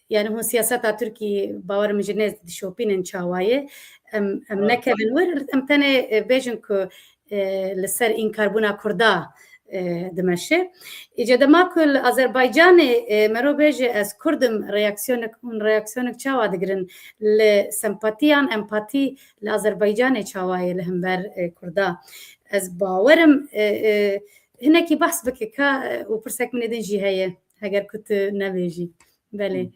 Yani hûn siyaseta Tirkî, bawer min ji nêz dişopînin çawa ye. em, em nekevin wir, em tenê, e, bêjin ku, e, li ser înkarbûna Kurda, e, dimeşe. Îca dema ku li Azerbaycanê, e, mero bêje ez Kurd im, reaksiyonek, hûn reaksiyonek çawa digirin li sempatiyan, empatî li Azerbaycanê çawa ye li hember, e, Kurda? Ez bawerim, e, e, hinekî behs bike ka, e, û pirsek min ê din jî heye, heger ku tu nebêjî. Belê.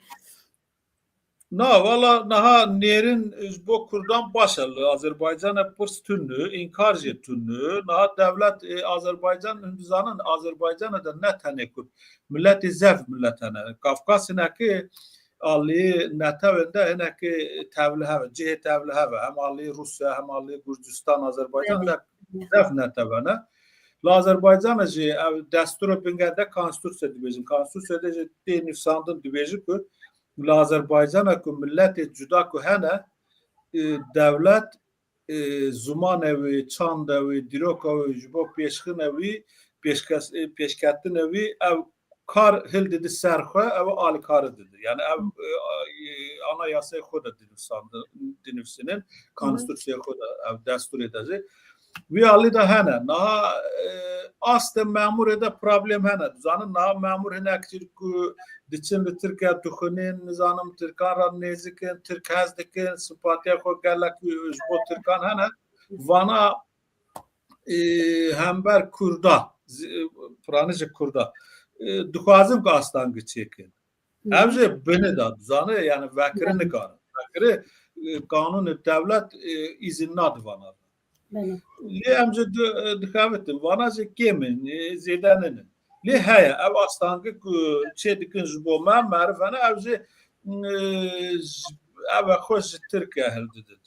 Na, wala niha nêrin ji bo Kurdan baş e. Li Azerbaycanê pirs tune, înkar jê tune. Niha dewlet, e, Azerbaycan, hûn dizanin, Azerbaycanê de ne tenê Kurd, miletê zehf milet hene. Kafkas hinekî alî netewên de hinekî tevlihev e, cihê tevlihev e. Hem alî Rûsya, hem alî Gurcistan, Azerbaycan, Evet. de zehf netew hene. Li Azerbaycanê jî ev destûra bingeh de konstitûsiya dibêjin. Konstitûsiya de jî tê nivîsandin dibêjin ku li Azerbaycanê ku miletê cuda ku hene, e, dewlet, e, zimanê wî, çandê wî, dîroka wî, ji bo pêşxînê wî, pêşkes-, e, pêşketinê wî ew kar hildide ser xwe, ew alîkarî dide. Yani ev, e, a-, e, anayasayê xwe de dinivîsandin, dinivîsînin, Hı hı. konstitûsiyê xwe de, ev destûrê de jî. Wî alî de hene. Niha, e, astê memûrê de problem hene. Dizanin niha memûr hinek jî ku diçin li Tirkiye dixwînin, nizanim Tirkan re nêzik in, Tirk hez dikin, simpatiya xwe gelek ji bo Tirkan hene. Vana, e, hember Kurda, zi-, e, piranî ji Kurda, e, dixwazin ku astangî çêkin. Hı. Ev jî binê de dizane, yani vekiri Belê. nikarin. Vekiri, e, kanûnê dewlet, e, îzin nade vana. Belê. Lê em jî di-, e, dixebitin, vana jî kêm in, e, zêde nînin. Lê heye, ev astangî ku çê dikin ji bo me, meriv hene, ev jî, e, ji, ev xwe ji Tirkiye hildidin.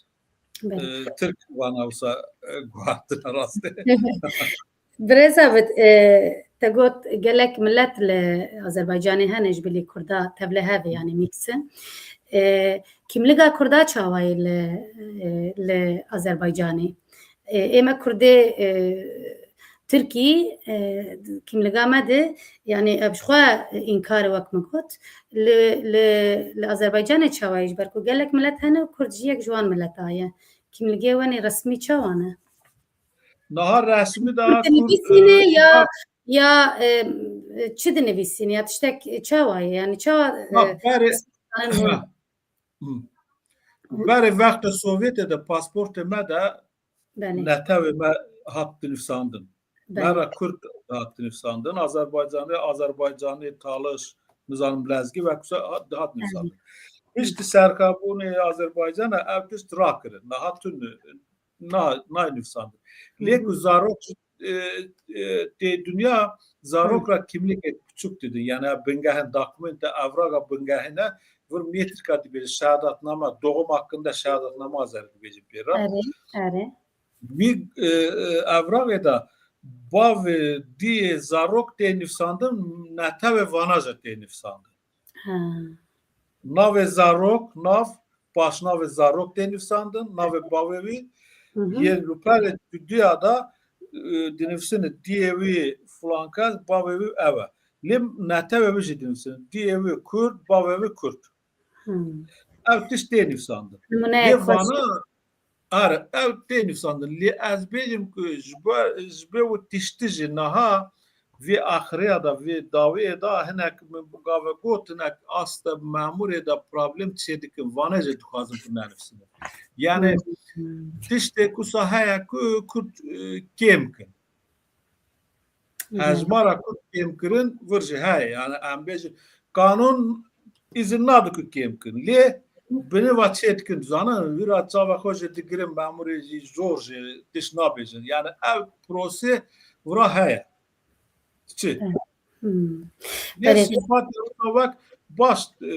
Belê. E, Tirk vana wisa, e, guhertine rastê. Birêz Abid, e, te got gelek milet li Azerbaycanê hene ji bilî Kurda tevlihev e, yani mîks in. E, kîmliga Kurda çawa ye li, e, li Azerbaycanê? E, ê me Kurdê, e, Tirkî, e, kîmliga me de, yani ev ji xwe înkarê wek min got, li, li, li Azerbaycanê çawa ye ji ber ku gelek milet hene û Kurd jî yek ji wan mileta ye. Kîmligê wan ê resmî çawa ne? Niha resmî daha Kurd, dinivîsîne e, ya, ya, e, çi dinivîsîne ya tiştek çawa ye? Yani çawa, Ha, e, berê, zanin hûn? ha. Hmm. Hı. Berê vextê Sovyetê de pasportê me de Belê. netewê me hat dinivîsandin. Belê. Me re Kurd hat dinivîsandin. Azerbaycanî, Azerbaycanî, Taliş, nizanim Lezgî ve kuse hat, hat dinivîsandin. Belê. Piştî serxwebûnê Azerbaycanê ev tişt rakirin. Niha tune na-, nayê nivîsandin. Hı hı. Lê ku zarok, e, e, tê dinya, zarok Hı. ra kîmlikê piçûk didin. Yani ev bingehên dokumente, evraga bingehî ne, vir metrika dibêje, şehadatname, doğum hakkında şehadatname azerî dibêje pê re. Erê, erê. Vî, e, e, evraxê de bavê diyê zarok tê nivîsandin, netewê vana jî tê nivîsandin. Ha. Navê zarok, nav, paşnavê zarok tê nivîsandin, navê bavê wî, Hı hı. yên li perê diya de, e, dinivîsîne diyê wî filan kes, bavê wî ev e. Lê netewê wî jî dinivîsîne. Diyê wî Kurd, bavê wî Kurd. Hmm. Ev tişt tê nivîsandin. Nimûneyek Lê xweş. vana, are, ev tê nivîsandin. Lê ez bêjim ku ji bo, ji bo wî tiştî jî niha vê axiriya de, vê dawiyê de hinek min bi gave got, hinek aste memûrê de problem çê dikin. Vane jî dixwazin ku nenivîsînin. Yani Hmm. tiştê ku sa heye ku Kurd, e, kêm kin. Evet. Hejmara Kurd kêmkirin vir jî heye. Yani em bêjin kanûn îzin nade ku kêmkirin. Lê binê va çê dikin, zanin, vîra çava xwe jî digirin, memûrê jî zor jî tişt nabêjin. Yani ev prosê vira heye. Çi? Evet. Hmm. Lê Belê. simpatiya wek baş, e, e,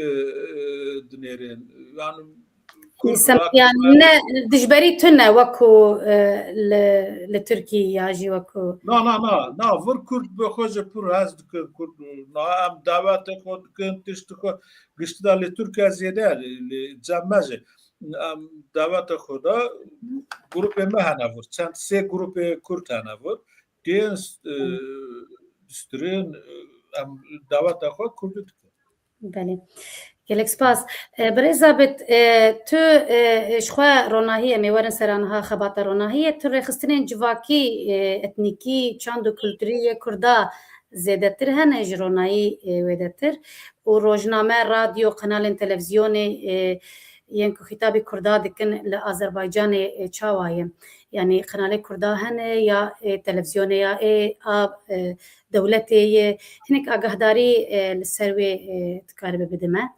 dinêrin. Yani Kurd Sem-, bırak yani işte. ne, dijberî tune wekû, e, li, li Tirkî ya jî wekû. Na, na, na, na, vir Kurd bi xwe ji pir hez dikin, Kurd, na, em dawetê xwe dikin, tiştê xwe, giştî de li Tirkiye zêde, li, li cem me jî. Em dawetê xwe de grûpê me hene vir, çend sê grûpê Kurd hene vir. Tên, e, Hı. distirên, e, em dawetê xwe Kurdî dikin. Belê. Gelek spas. E, Birêz Zabit, e, tu, e, ji xwe ronahî, em ê werin ser aniha xebata ronahiyê, tu rêxistinên civakî, e, etnîkî, çand û kulturî yê Kurda zêdetir hene ji ronahî, e, wêdetir û rojname, radyo, kanalên televîzyonê, e, yên ku xîtabî Kurda dikin li Azerbaycanê, e, çawa ye? Yanî kanalê Kurda hene ya, e, televîzyonê ya, e, a, e, dewletê ye? Hinek agahdarî, e, li ser wê, e, dikaribe bide me?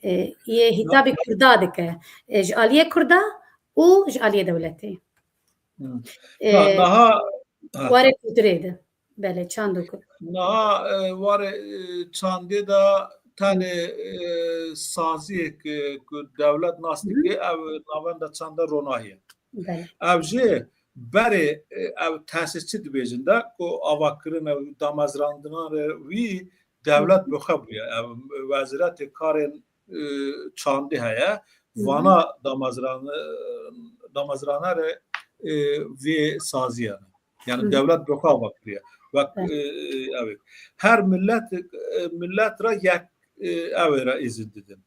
E, yê hîtabî Kurda dike. E, ji aliyê Kurda û ji aliyê dewletê. Hmm. E, Na, naha, ha. Warê kulturê de. Belê, çand û ku- Naha, e, warê, e, çandê de tenê, e, saziyek, e, ku dewlet nas Hı hı. dike, ev navenda çanda ronahî ye. Belê. Ev jî berê, e, ev tesîsçî dibêjin de ku avakirin ev damezrandinan re wî dewlet Hı hı. bi xwe bûye. Ev wezîretê karên, e, çandî heye. Hı hı. Vana damezran-, e, damezrane re, e, vê saziye ne. Yani Hı hı. dewlet bi xwe avakiriye. Wek, Evet. e, ev ê. Her millet, e, millet re yek, e, ev ê re îzin didin.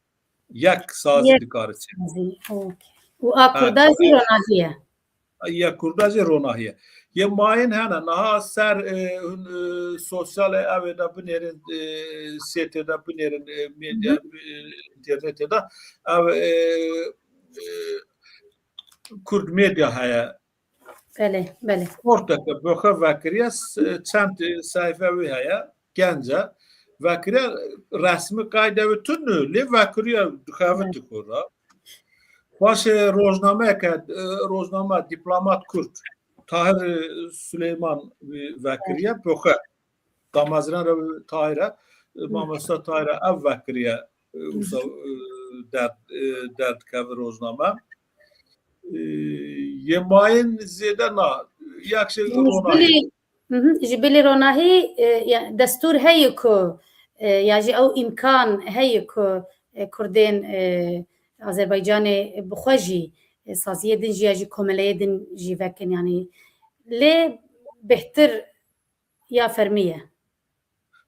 Yek sazî Yek dikare çê. sazî, ok. Û a Ha, Kurda jî çawa? ronahî ye. Ya Kurda jî ronahî ye. Yê mayîn hene, niha ser, e, hûn, e, sosyal ev ê de binêrin, e, sêtê de binêrin, e, medya, Hı hı. e, înternetê de. Ev, e, e, Kurd Medya heye. Belê, belê. Sporteke bi xwe vekiriye, s-, çend seyfe wî heye, genc e. Vekiriye, resmî qayde wî tune, lê vekiriye, dixebite Belê. xwe re. Paşê rojnameyeke, e, rojname, dîplomat Kurd, Tahir, e, Suleyman wî vekiriye, bi xwe. Damezrane re Tahir e, e, Hı. mamosta Tahir e, ev vekiriye, e, Hı hı. wisa, e, derd, e, derdikeve rojname. E, yê mayîn zêde na, yek şey Ji ronahî. bilî, hı hı, ji bilî ronahî, e, ya, destûr heye ku, e, ya jî ew îmkan heye ku, e, Kurdên, e, Azerbaycanê bi xwe jî, e, saziyê din jî ya jî komeleyê din jî vekin, yanî lê bêhtir ya fermî ye.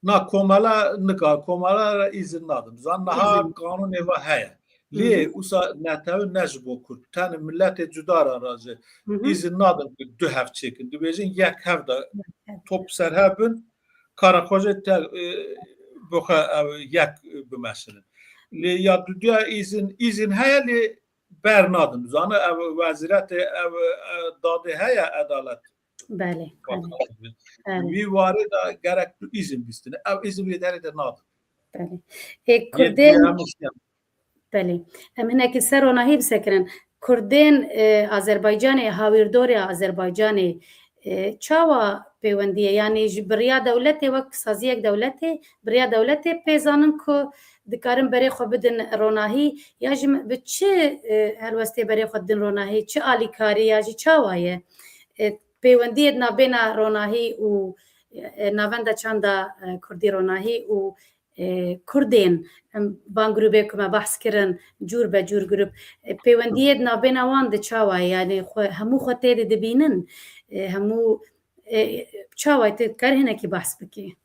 Na, komela nikar, komela re îzin nadin. Zan niha Îzin. qanûnê ve heye. Hı hı. Lê wisa netewe ne ji bo Kurd. Tenê miletê cuda re re jî Hı hı. îzin nadin ku du hev çêkin. Dibêjin yek hev de Evet. top ser hev bin, kara xwe jî te, e, bi xwe ev yek bimeşinin. Lê ya dudiya îzin, îzin heye lê ber nadin. Zane ev wezîretê ev, e, dadê heye edalet. Belê, belê. Belê. Wî warê de gerek tu îzin bistine. Ev îzin wê derê de nadin. Belê. Ê, Yê Kurdên, diyamiş ya. Belê. Em hinekî ser ronahî bisekirin. Kurdên, e, Azerbaycanê, hawîrdorê Azerbaycanê, e, çawa pêwendî ye? Yanî ji bi riya dewletê, wek saziyek dewletê, bi riya dewletê pê zanin ku dikarin berê xwe bidin ronahî, ya jî bi çi, e, helwestê berê xwe didin ronahî, çi alîkarî ya jî çawa ye? E, pêwendiyê di navbêna ronahî û, e, navenda çanda, e, kurdî ronahî û, e, kurdên, em, van grûbê ku me behs kirin, cûr be cûr grûp, e, pêwendiyê di navbêna wan de çawa ye? Yanî xwe, hemû xwe tê de dibînin, e, hemû, e, çawa ye? Tu dikar hinekî behs bikî?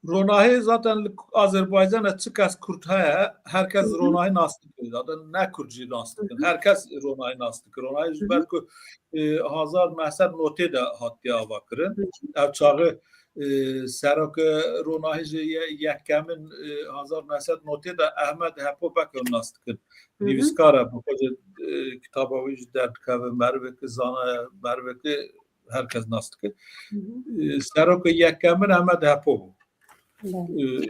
Ronahî zaten li Azerbaycanê çi kes Kurd heye, her kes Hı hı. ronahî nas dike. Zaten ne Kurd jî nas dikin. Hı hı. Her kes ronahî nas dike. Ronahî ji Hı hı. ber ku, e, hezar neh sed notê de hatiye avakirin. Hı hı. Ev çaxê, e, serok ronahî jî ye-, yekemin, e, hezar neh sed notê de Ehmed Hepo Bek nas dikin. Hı hı. Nivîskar e, bi xwe jî, e, kitaba wî jî derdikeve, merivekî zana ye, merivekî her kes nas dike. Hı hı. E, serokê yekemin Ehmed Hepo bû. Belê. E,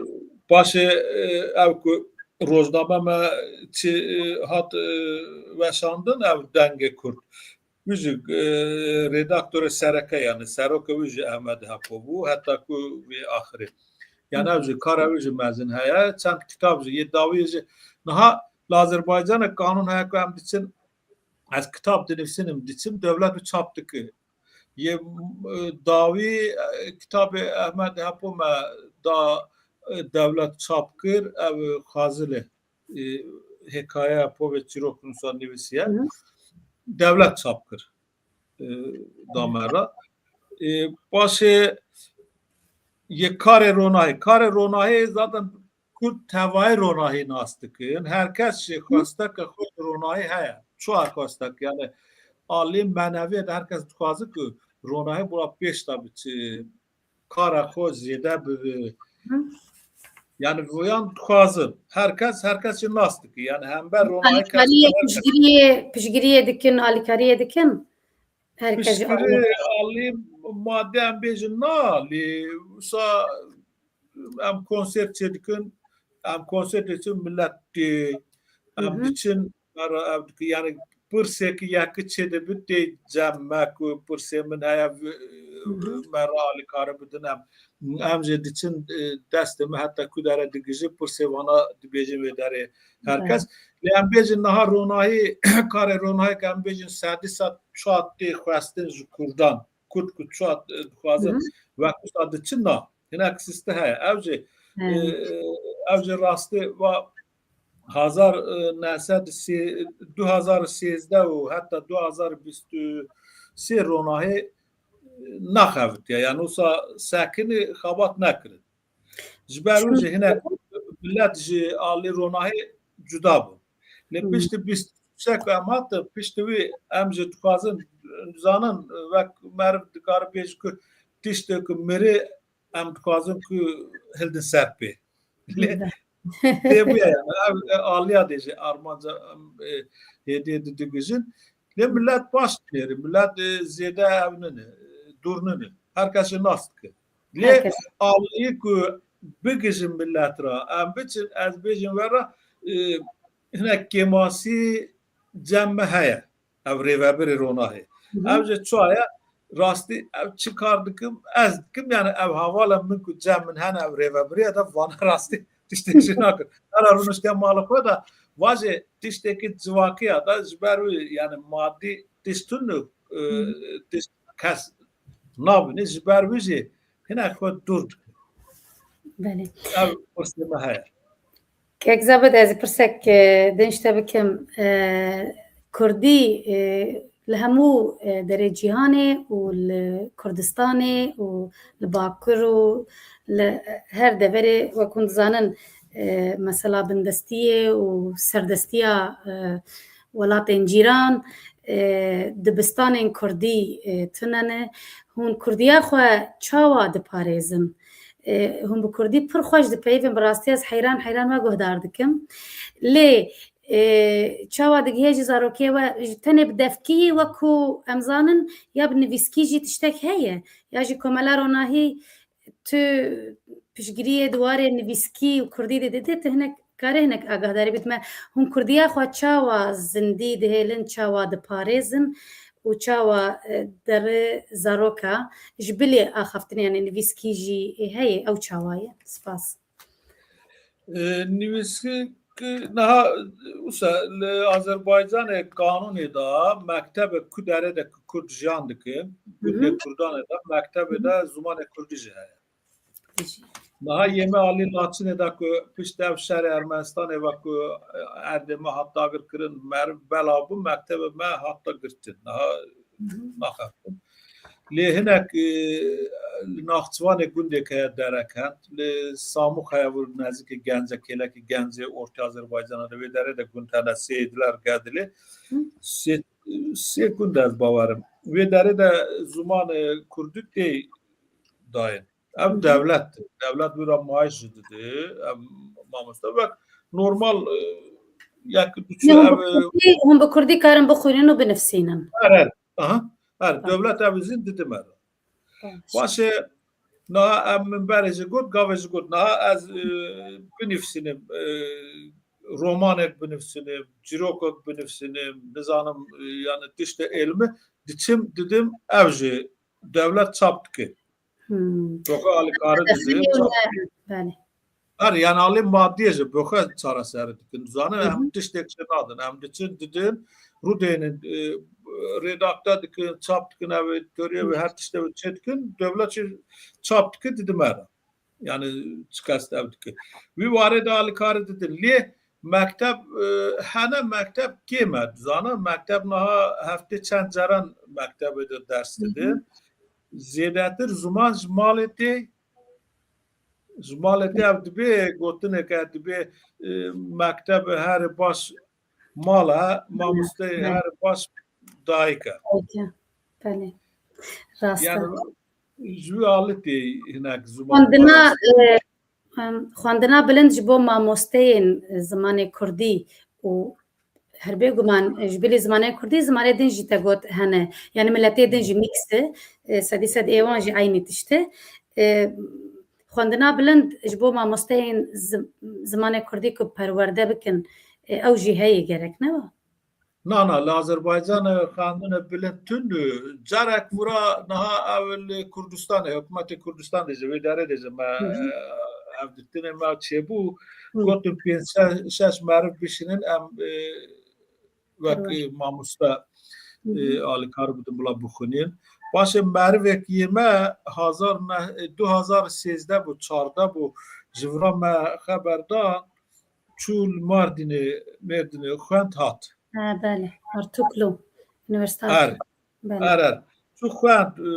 paşê, e, ev ku rojname me çi, e, hat, e, weşandin, ev Dengê Kurd. Wî jî, e, redaktorê sereke, yanî serokê wî jî Ehmed Hepo bû, heta ku wê axirê. Yani Hı. ev jî kara wî jî mezin heye, çend kitab jî, yê dawiyê jî. Niha li Azerbaycanê qanûn heye ku em diçin, ez kitab dinivîsinim, diçim, dewlet wî çap dike. Yê, e, dawî, e, kitabê Ehmed Hepo me da, e, dewlet çap kir, ev Xazilê, e, hikayeya povê çîrok nûsa nivîsiye. Hı hı. Dewlet çap kir, e, da me re. E, paşê yê karê ronahî. Karê ronahî zaten Kurd tevayî ronahî nas dikin. Her kes jî xwesteke xwe ji ronahî heye. Çuwa xwestek, yani alî meneviyê de her kes dixwaze ku ronahî bila pêş de biçe, kara xwe zêde bibe. Hı. Yani voyan dixwazin. Her kes, her kes jî nas dike. Yani hember ronahî kes Alîkariyê, piştgiriyê, piştgiriyê dikin, alîkariyê dikin. Her kes jî Piştgirî alî. Alî madde em bêjin na, lê wisa em konser çêdikin, em konser diçin, millet tê, em Hı hı. diçin, me re ev dikin, yani pirsêkî yekî çêdibe tê cem me ku pirsê min heye, v-, Hı hı. me re alîkarî bidin, em, em jî diçin, e, destê me heta ku dere digihîje, pirsê vana dibêjin wê derê her Belê. kes. Lê em bêjin niha ronahî, karê ronahî ke em bêjin sedî sed çar tê xwestin ji kurdan. Kurd ku çar, e, Hı dixwazin hı. wek wisa diçin na. Hinek siste heye. Ev jî, Hı. e, ev jî rastî va hezar, e, neh sed sê, du hezar sêzdeh û heta du hezar bîst û sê ronahî, e, naxebitiye. Yani wisa sekinî xebat nekirin. Ji ber wî jî hinek millet ji alî ronahî cuda bûn. Lê Hı. piştî bîst û sê ku em hatin, piştî wî em jî dixwazin, zanin, wek meriv dikare bêje ku tiştê ku mirî em dixwazin ku hildin ser pê. Lê Hı. tê bûye yani, ev, e, aliya dê jî armanca em, e, hêdiyê di digihîjin. Lê millet baş dinêrin, millet, e, zêde ev nîne, e, dûr nîne. Her kes jî nas dike. Lê Her kes. aliyê ku bigihîjin millet re, em biçin, ez bêjim we re, e, hinek kêmasî cem me heye. Ev rêvebirê ronahê. Hı hı. Ev jî çawa ye? Rastî ev çi kar dikim? Ez dikim, yani ev hevala min ku cem min hene, ev rêvebirî ye de vana rastî tiştê jî nakin. Hera rûniştiye mala xwe de, va jî tiştekî civakî ya de, ji ber wî, yani madî tişt tune, e, Hı. tişt kes nabîne, ji ber wî jî hinek xwe dûr dikin. Belê. Ev pirsê me heye. Kek Zabit, ez pirsek, e, din ji te bikim. E, Kurdî, e, li hemû, e, derê cîhanê û li Kurdistanê û li Bakur û li her deverê, wek hûn dizanin, e, mesela bindestiyê û serdestiya, e, welatên cîran, e, dibistanên Kurdî, e, tune ne. Hûn Kurdiya xwe çawa diparêzin? E, hûn bi Kurdî pir xweş dipeyivin, bi rastî ez heyran heyran we guhdar dikim. Lê, e, çawa digihê ji zarokê we, ji tenê bi devkî, wekû em zanin, ya bi nivîskî jî tiştek heye, ya jî komela ronahî tu piştgiriyê di warê nivîskî û kurdî de didî, tu hinek, karê hinek agahdarî bidî me. Hûn kurdiya xwe çawa zindî dihêlin, çawa diparêzin û çawa, e, derê zaroka ji bilî axaftinê, yani nivîskî jî heye, ew çawa ye? Spas. E, nivîskî ki niha, wisa li Azerbaycanê qanûnê de mektebê ku derê de ku Kurd jiyan dike, gundê Hı hı. Kurdanê de mektebê Hı hı. de zimanê Kurdî jî heye. Niha yê me alî Laçinê de ku pişt ev şerê Ermenistanê ve ku erdê me hat dagir kirin, meriv bela bû, mektebê me hat da girtin. Niha Hı hı. naxebtin. Lê hinek, e, li Naxçivanê gundek heye Derekend, li Samûx heye vir nezîkê Gence, kêlekî Gencê ortê Azerbaycana de, wê derê de gund hene Seydiler, Gedilê. Hı. Sê, sê gund ez bawerim. Wê derê de zimanê kurdî tê dayîn. Ev Hı hı. dewlet, dewlet wira maaş jî dide, ev mamoste wek normal, e, yek du çi Hûn ev, bi kurdî, hûn bi kurdî karin bixwînin û binivîsînin. Her, her. Aha. Her, Tamam. dewlet ev izin dide me re. Tamam. Baş e, niha em min berê jî got, gavê jî got. Niha ez, e, binivîsînim, e, romanek binivîsînim, çîrokek binivîsînim, nizanim, e, yani tiştê êlmi, diçim, didim, ev jî dewlet çap dike. Hmm. Doka alîkarî dide, çap dike. Belê. Her, yani alî madîye jî bi xwe çareserî dikin. Zanin, Hı hı. em tiştek jî nadin. Em diçin, didin, rûdênin, e, redakte dikin, çap dikin, ev editöriyê ve Hı. her tiştê ve çê dikin, dewlet jî çap dikin, didime re. Yani çiqas ev dikin. Wî warê de alîkarî didin. Lê mekteb, e, hene mekteb kêm e, dizana, mekteb niha heftê çend caran mektebê de ders Hı hı. didin. Zêdetir ziman ji malê tê, Ji malê te ev dibê gotineke, dibê, e, mektebe herê baş mal e, mamosteyê herê baş dayik e. Peki. Belê. Rast e. Yani, ji wî alî tê hinek ziman. Xwendina, e, em, xwendina bilind ji bo mamosteyên zimanê kurdî û her bêguman, e, ji bilî zimanê kurdî, zimanê din jî te got hene. Yani miletê din jî mîks e. E, sedî sed ê wan jî eynî tişt e. E, xwendina bilind ji bo mamosteyên zim-, zimanê kurdî ku perwerde bikin, e, ew jî heye gerek, ne wa? Na, na, li Azerbaycanê xwendina bilind tune. Carek vira niha ew li Kurdistanê, hikûmetê Kurdistanê jî, wê derê de jî me, Hı hı. e, ev ditinê me çêbû. Hı. Gotin pênc şeş, şeş meriv bişînin, em, e, wek, Hı. e, mamoste, Hı hı. e, alîkar bidin bila bixwînin. Paşê merivek yê me hazar ne-, du hazar sêzdeh bû, çardeh bû, ji vira me xeber da, çû li Mardinê, Mêrdinê xwend hat. Ha, belê. Artuklu. Üniversite Er. Artuklu. Belê. Er, er. Çû xwend, e,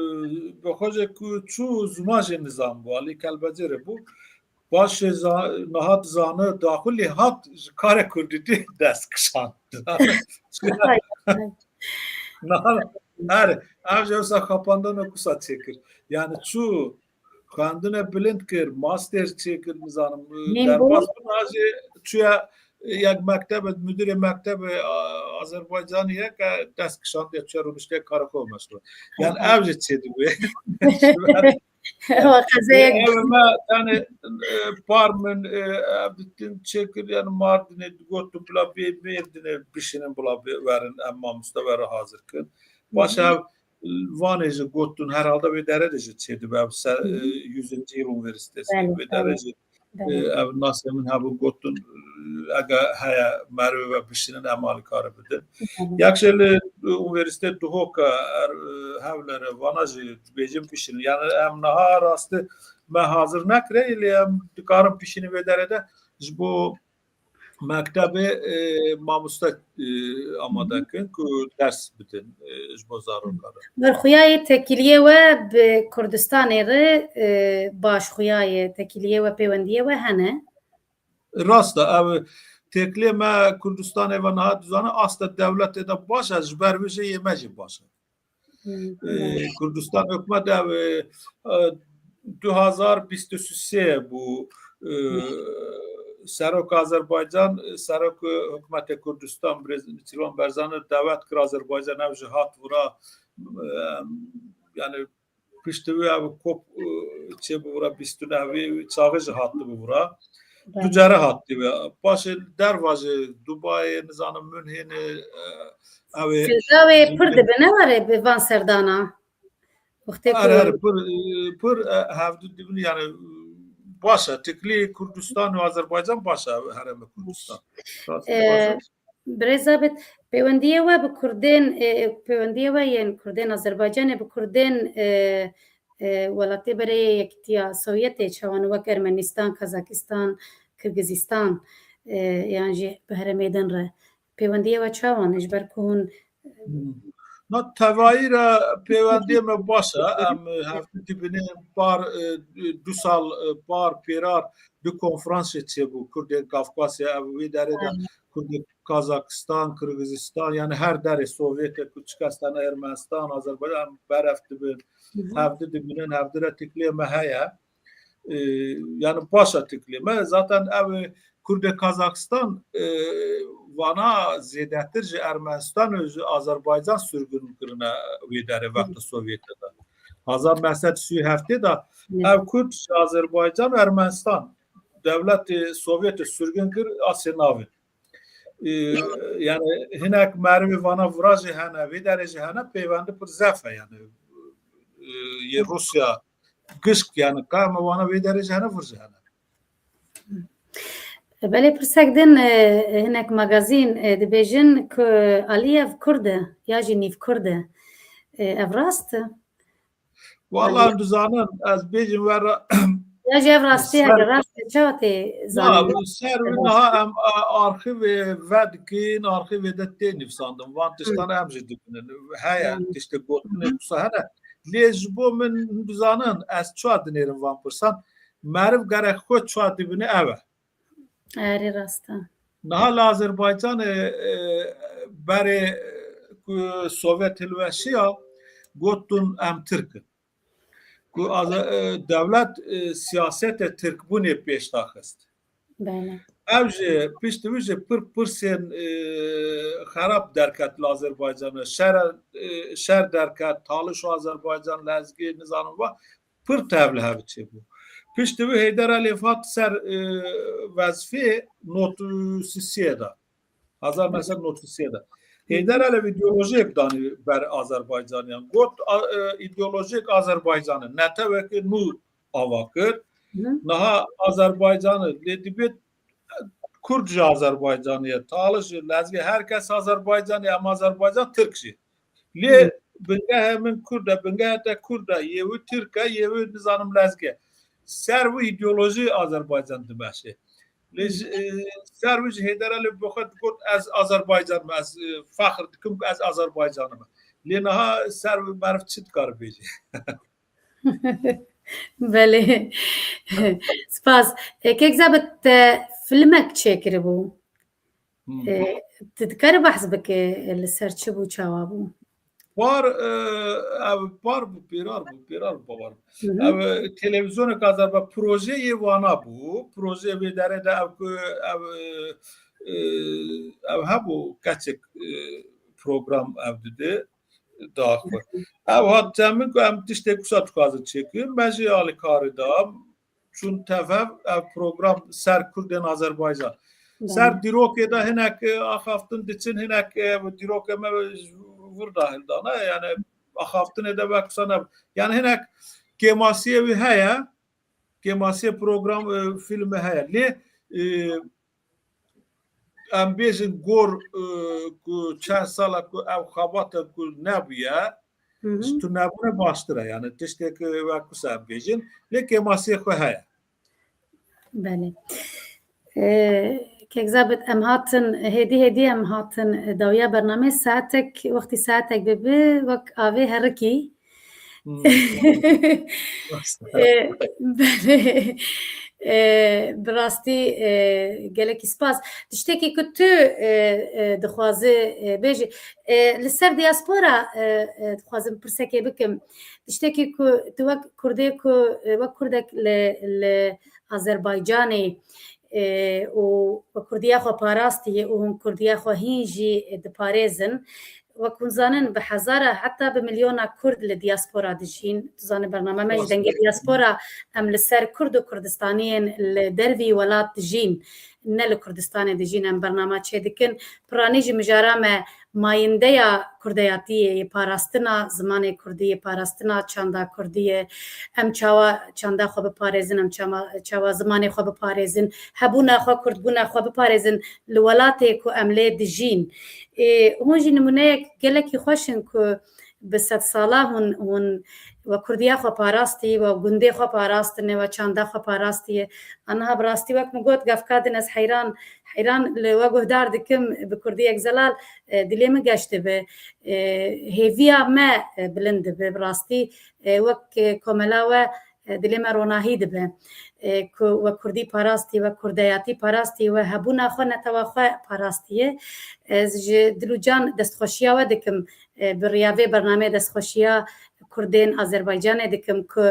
bi xwe jê ku çû ziman jê nizan bû, alî kelbecê re bû. Paşê za-, niha dizane, daxilî hat ji karê kurdîtî dest kişand. Hay, hay. Niha, er, ev jî wisa xapandana kusa çêkir. Yani çû xwendine bilind kir, master çêkir, nizanim, Hîn bû. Derbas bû, niha jî çûye yek mektebe, müdürê mektebe, a, Azerbaycanî ye ke dest kişandiye, çûye rûniştiye karê xwe meşxul. Yani ev jî çêdibe. Wa qezeyek. Ev me, yani, e, par min, e, ev ditin çêkir, yani Mardinê digot tu bila bê, bê Mêrdinê bişînin bila bê, werin em mamoste were hazir kin. Paşa ev Vanê jî gotin, herhalde wê derê de jî çêdibe, ev se-, Hı hı. e, yüzüncü yıl üniversitesi, Belê, wê derê belê. Jî, e, Belê. Ev nasê min hebû gotin, e, ege heye merivê we bişînin, em alîkarî bidin. Belê. Yek jî li, e, Üniversite Duhok e, er, e, Hewlêr e, vana jî dibêjin bişînin. Yani em niha rastî me hazir nekire, lê em dikarin bişînin wê derê de ji bo mektebê, e, mamoste, e, amade kin ku ders bidin, e, ji bo zarokan re. Berxuyayê tekiliyê we bi Kurdistanê re, e, baş xuyayê tekiliyê we, pêwendiyê we hene? Rast e, ev têkiliyê me Kurdistanê ve niha dizane, asta dewletê de baş e, ji ber wê jî yê me jî baş e. Hmm, Ee, evet. Kurdistan hikûmet ev, e, e, du hazar bîst û sê bû, e, Serok Azerbaycan, Serok Hikûmetê Kurdistan, Birêz Nêçîrvan Barzanî dawet kir Azerbaycan, ev jî hat vira, e, yani piştî wê ev kop, e, çêbû vira bîst û neh, wê çaxê jî hatibû vira. Belê. Du care hatibû. Paşê derva jî Dubayê, nizanim Münhênê, e, ew ê Fêza wê pir dibe, ne were bi van serdana. Wextê Her, ku her, pir, e, pir, e, hevdu dibin, yani, baş e. Tiklî Kurdistan û Azerbaycan baş e, herêmê Kurdistan. Rast, E, baş e. Birêz Zabit, pêwendiyê we bi Kurdên, e, pêwendiyê we yên Kurdên Azerbaycanê bi Kurdên, e, e, welatê berê Yekîtiya Sovyetê, çawan wek Ermenistan, Kazakistan, Kirgizistan, e, yan jî bi herêmê din re. Pêwendiyê we çawan e? Ji ber ku hûn Hmm. Na tevayî re pêwendiyê me baş e. Em hevdu dibînin par, e, du sal, e, par pêrar du konferansê çêbû. Kurdên Kafkasya, ev wê derê de Aynen. Kurdên Kazakistan, Kirgizistan, yani her derê Sovyetê ku çi kes tene Ermenistan, Azerbaycan, em berev dibin. Hı hı. Hevdu dibînin, hevdu re tikliyê me heye. E, yani baş e tikliyê me. Zaten ev Kurdê Kazakistan, e, vana zêdetir ji Ermenistan û ji Azerbaycan sürgün kirine wê derê wexta Sovyetê de. Hezar neh sed sî û heftê de Hı. ev Kurd ji Azerbaycan û Ermenistan dewletê Sovyetê sürgün kir, Asyê Navîn. E, yani hinek merivê vana vira jî hene, vê derê jî hene, pêwendi pir zef e yani. E, yê Rûsya gişk yani, ka me vana vê derê jî hene, vir jî hene. Belê pirsek din, e, hinek magazîn, e, dibêjin ku Aliyev Kurd e, ya jî nîv Kurd e. E, ev rast e? Wala em dizanin, ez bêjim we re. Ya jî ev rastî heke rast e, çawa tê zanîn? Ser wî niha em, a, arxîvê vedikin, arxîvê de tê nivîsandin. Van tiştan em jî dibînin. Heye, tiştê gotinê wisa hene. Lê ji bo min, hûn dizanin, ez çawa dinêrim van pirsan? Meriv gerek xwe çawa dibîne ev e. Erê rast e. Niha li Azerbaycanê, e, berê ku Sovyet hilweşiya, gotin em Tirk in. Ku aza-, e, dewlet, e, siyasete Tirkbûnê pêş daxist. Belê. Ev jî, piştî wî jî pir pirsên, e, xerab derket li Azerbaycanê. Şer, e, şer derket, taliş û Azerbaycan, Lezgî, nizanim va, pir tev li hev çêbû. Piştî wî Heyder Elîyev hat ser, e, wezifê nod û sisiyê de. Hezar neh sed nod û sisiyê de. Heyder Elîyev îdeolojiyek danî ber Azerbaycaniyan. Got, a, e, îdeolojiyek Azerbaycanê. Netewekê nû ava kir. Niha Azerbaycanê lê dibêt Kurd ji Azerbaycanê ye, Taliş jî, Lezgî, her kes Azerbaycanê, em Azerbaycan, Tirk jî. Lê bingehê min Kurd e, bingehê te Kurd e, yê wî Tirk e, yê wî nizanim Lezgî ye. Ser wî îdeolojî Azerbaycan dimeşe. Lê ji, e, ser wî jî Heyder Elîyev bi xwe digot, ez Azerbaycan im, ez, e, fexr dikim ku ez Azerbaycan im. Lê niha ser wî meriv çi dikare bêje? Belê. Spas. E, Kek Zabit, te filmek çêkiribû. Hmm. E, tu dikarî behs bike, e, li ser çi bû, çawa bû? Par, e, ev par bû, pêrar bû, pêrar bû, bawer. Hı hı. Ev, e, televîzyonek Azerba-, projeyê wana bû. Projeyê vê derê de ev ku ev, e, e, ev hebû, keçik, e, program ev dide daxwe. Ev hat cem min ku em tiştek wisa dixwazin çêkin. Me jî alîkarî da. Çûn tev hev, ev program ser Kurdên Azerbaycan. Belê. Ser dîrokê de hinek, e, axaftin diçin, hinek, e, dîrokê me ji vir de hildane. Yani axaftinê de wek wisa ne. Yani hinek kêmasiyê wî heye. Kêmasiyê program, e, filmê heye. Lê, e, em bêjin gor, e, ku çend sala ku ev xebate ku nebûye, Hı hı. Ji tunebûne baştir e, yani tiştek, e, wek wisa em bêjin, lê kêmasiyê xwe heye. Belê. E, Kek Zabit, em hatin, hêdî hêdî em hatin, e, dawiya bernameyê, saetek, wextî saetek bibe, wek avê herikî. Hmm. E, belê. E, bi rastî, e, gelekî spas. Tiştekî ku tu, e, e, dixwaze, e, bêjî, e, li ser diaspora, e, e, dixwazim pirsekê bikim. Tiştekî ku tu wek Kurdê ku, e, wek Kurdek li, li Azerbaycanê, e, û we Kurdiya xwe parastiye û hûn Kurdiya xwe hîn jî diparêzin. Wek hûn zanin, bi hezara heta bi milyona Kurd li diaspora dijîn. Tu zanî, bername me ji Dengê Diaspora, em li ser Kurd û Kurdistaniyên li dervî welat dijîn, ne li Kurdistanê dijîn, em bername çêdikin. Piranî jî mijara me mayîndeya kurdeyatiyê ye, parastina zimanê kurdî ye, parastina çanda kurdî ye. Em çawa çanda xwe biparêzin, em çawa, çawa zimanê xwe biparêzin, hebûna xwe, kurdbûna xwe biparêzin li welatê ku em lê dijîn. Ê, hûn jî nimûneyek gelekî xweş in ku bi sedsala hûn, hûn we kurdiya xwe parastî, we gundê xwe parastine, we çanda xwe parastiye. Aniha bi rastî wek min got, gavka din ez heyran, heyran li we guhdar dikim, bi kurdiyek zelal, e, dilê min geş dibe. E, hêviya me, e, bilind dibe. Bi rastî, e, wek, e, komela we, e, dilê me ronahî dibe. E, ku we kurdî parastî, we kurdeyatî parastî, we hebûna xwe, netewa xwe parastiye. Ez ji dil û can destxweşiya we dikim, e, bi riya vê bernameyê destxweşiya Kurdên Azerbaycanê dikim ku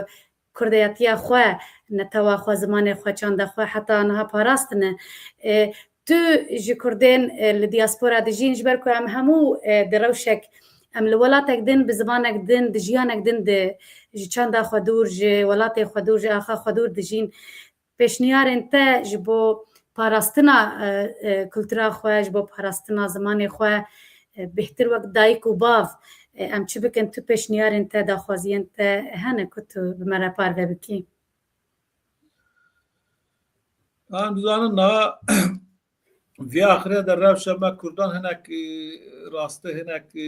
kurdeyatiya xwe, netewa xwe, zimanê xwe, çanda xwe heta niha parastine. E, tu ji Kurdên, e, li diaspora dijîn, ji ber ku em hemû, e, di rewşek, em li welatek din, bi zimanek din, di jiyanek din de ji çanda xwe dûr, ji welatê xwe dûr, ji axa xwe dûr dijîn. Pêşniyarên te ji bo parastina, e, e, kultura xwe, ji bo parastina zimanê xwe, e, bêhtir wek dayik û bav, e, em çi bikin, tu pêşniyarên te, daxwaziyên te hene ku tu bi me re parve bikî? Em dizanin niha vê axirê de rewşa me Kurdan hinek, e, raste hinek, e,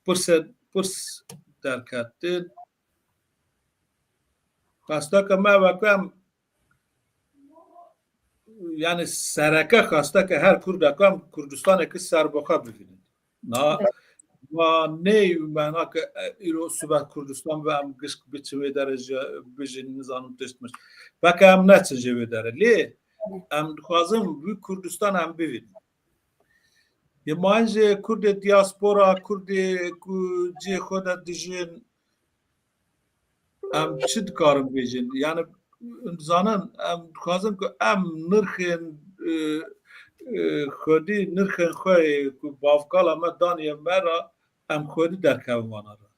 pirse, pirs derketin. Xwesteke me weke em, yani sereke xwesteke her Kurdek em Kurdistaneke serbixwe bibînin. Na, Ma ney mena ke, e, îro sibe Kurdistan ve em gişk biçin wê derê jî bijîn, nizanim tişt miş. Belke em neçin jê wê derê. Lê em dixwazin wî Kurdistan em bivînin. Yê ma jî Kurdê diaspora, Kurdê ku cihê xwe de dijîn, em çi dikarin bêjin? Yani, zanin, em dixwazin ku em nirxên, e, e, xwedî, nirxên xwe yê ku bavkala me daniye me re, em xwedî derkevin vana re.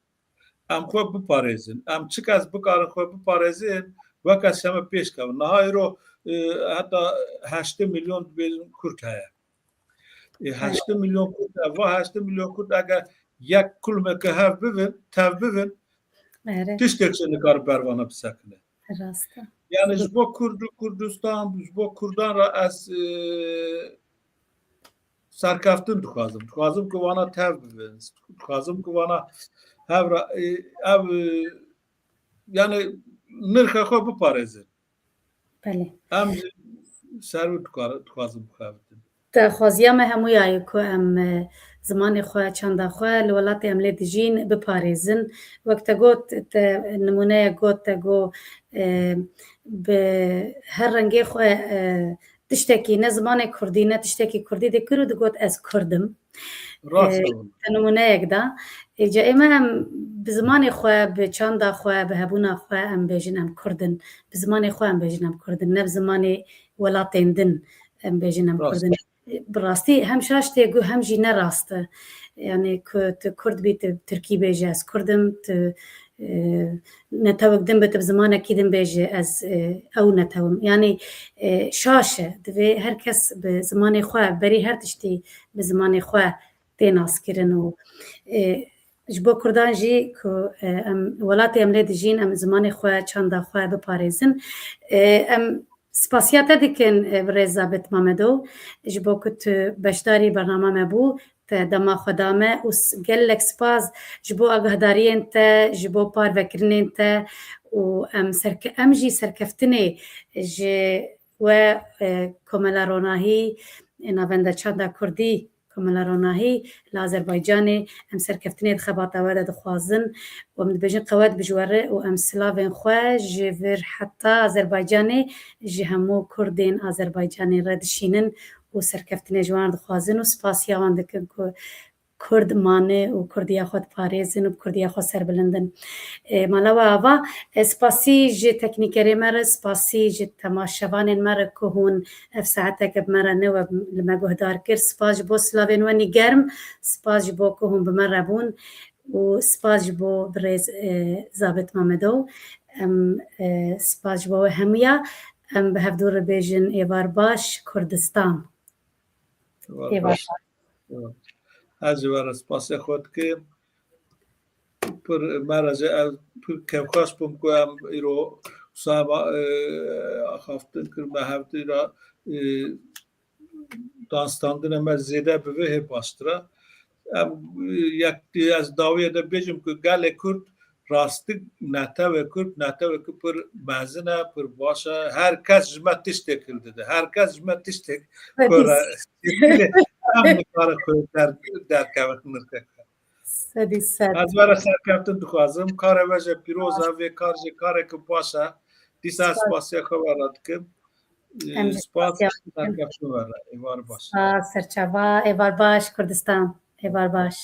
Em xwe biparêzin. Em çi kes bikarin xwe biparêzin, weke şeme pêş kevin. Niha îro, e, heta heştê milyon dibêjin Kurd heye. E, heştê milyon Kurd, e, va heştê milyon Kurd eger yek kulmeke hev bibin, tev bibin, Erê. Tiştek jî nikare bervana bisekine. Rast e. Yani ji bo Kurd û Kurdistan, ji bo Kurdan re ez, e, serkeftin dixwazim. Dixwazim ku vana tev bibin. Dixwazim ku vana hev re, e, ev, e, yani nirxê xwe biparêzin. Belê. Em jî ser wî dikar-, dixwazin bixebitin. Daxwaziya me hemûya ye ku em, e, zimanê xwe, çanda xwe li welatê em lê dijîn biparêzin. Wek te got, te nimûneyek got, te got, e, bi her rengê xwe, e, tiştekî, ne zimanê kurdî, ne tiştekî kurdî dikir û digot, "Ez kurd im." Rast e, e, te nimûneyek da. Êca ê me em bi zimanê xwe, bi çanda xwe, bi hebûna xwe em bêjin em kurd in. Bi zimanê xwe em bêjin em kurd in. Ne bi zimanê welatên din em bêjin em kurd in. Rast e. Bi rastî hem şaş tê gu hem jî ne rast e. Yani ku tu kurd bî, tu tirkî bêje ez kurd im, tu, e, netewek din bi, tu bi zimanekî din bêje ez, e, ew netew im. Yani, e, şaş e. Divê her kes bi zimanê xwe, berî her tiştî bi zimanê xwe tê naskirin û, e, ji bo Kurdan jî ku, e, em welatê em lê dijîn, em zimanê xwe, çanda xwe biparêzin. E, em spasiya te dikin, e, birêz Zabit Mamedo, ji bo ku tu beşdarî bernama me bû, te dema xwe da me û s-, gelek spas ji bo agahdariyên te, ji bo parvekirinên te û em serke-, em jî serkeftinê ji we, e, Komela Ronahî, e, Navenda Çanda Kurdî, Komela Ronahî li Azerbaycanê, em serkeftinê di xebata we de dixwazin û em dibêjin qewet bi ji we re û em silavên xwe ji vir heta Azerbaycanê ji hemû Kurdên Azerbaycanê re dişînin û serkeftinê ji wan dixwazin û spasiya wan dikin ku Kurd mane û Kurdiya xwe diparêzin û bi Kurdiya xwe serbilind in. E, mala we ava, e, spasî ji teknîkerê me re, spasî ji temaşevanên me re ku hûn ev saeteke bi me re ne we li me guhdar kir. Spas ji bo silavên we nîgerm, spas ji bo ku hûn bi me re bûn û spas ji bo birêz, e, Zabit Mamedo. Em, e, spas ji bo we hemûya. Em bi hevdû re bêjin êvar baş Kurdistan. Êvar baş. Ez jî we re spasê xwe dikim. Pir me re jî ez pir kêfxweş bûm ku em îro wisa me, e, axaftin kir, me hevdî re, e, danstandinê me zêde bibe hê baştir e. Em, e, yek, ez dawiyê de bêjim ku gelê Kurd rastî netewê Kurd, netewê ku pir mezin e, pir baş e. Her kes ji me tiştek hildide. Her kes ji me tiştek Sedî kore. Em nikare xwe der-, derkevin nirxeke. Sedî sed. Ez we re serkeftin dixwazim. Karê we jî pîroz e, vê kar jî kareke baş e. Dîsa ez Spas. spasiya xwe we re dikim. Em jî Spas, spasiya serkeftin we re. Êvar baş. Spas, serçava, êvar baş, Kurdistan. Êvar baş.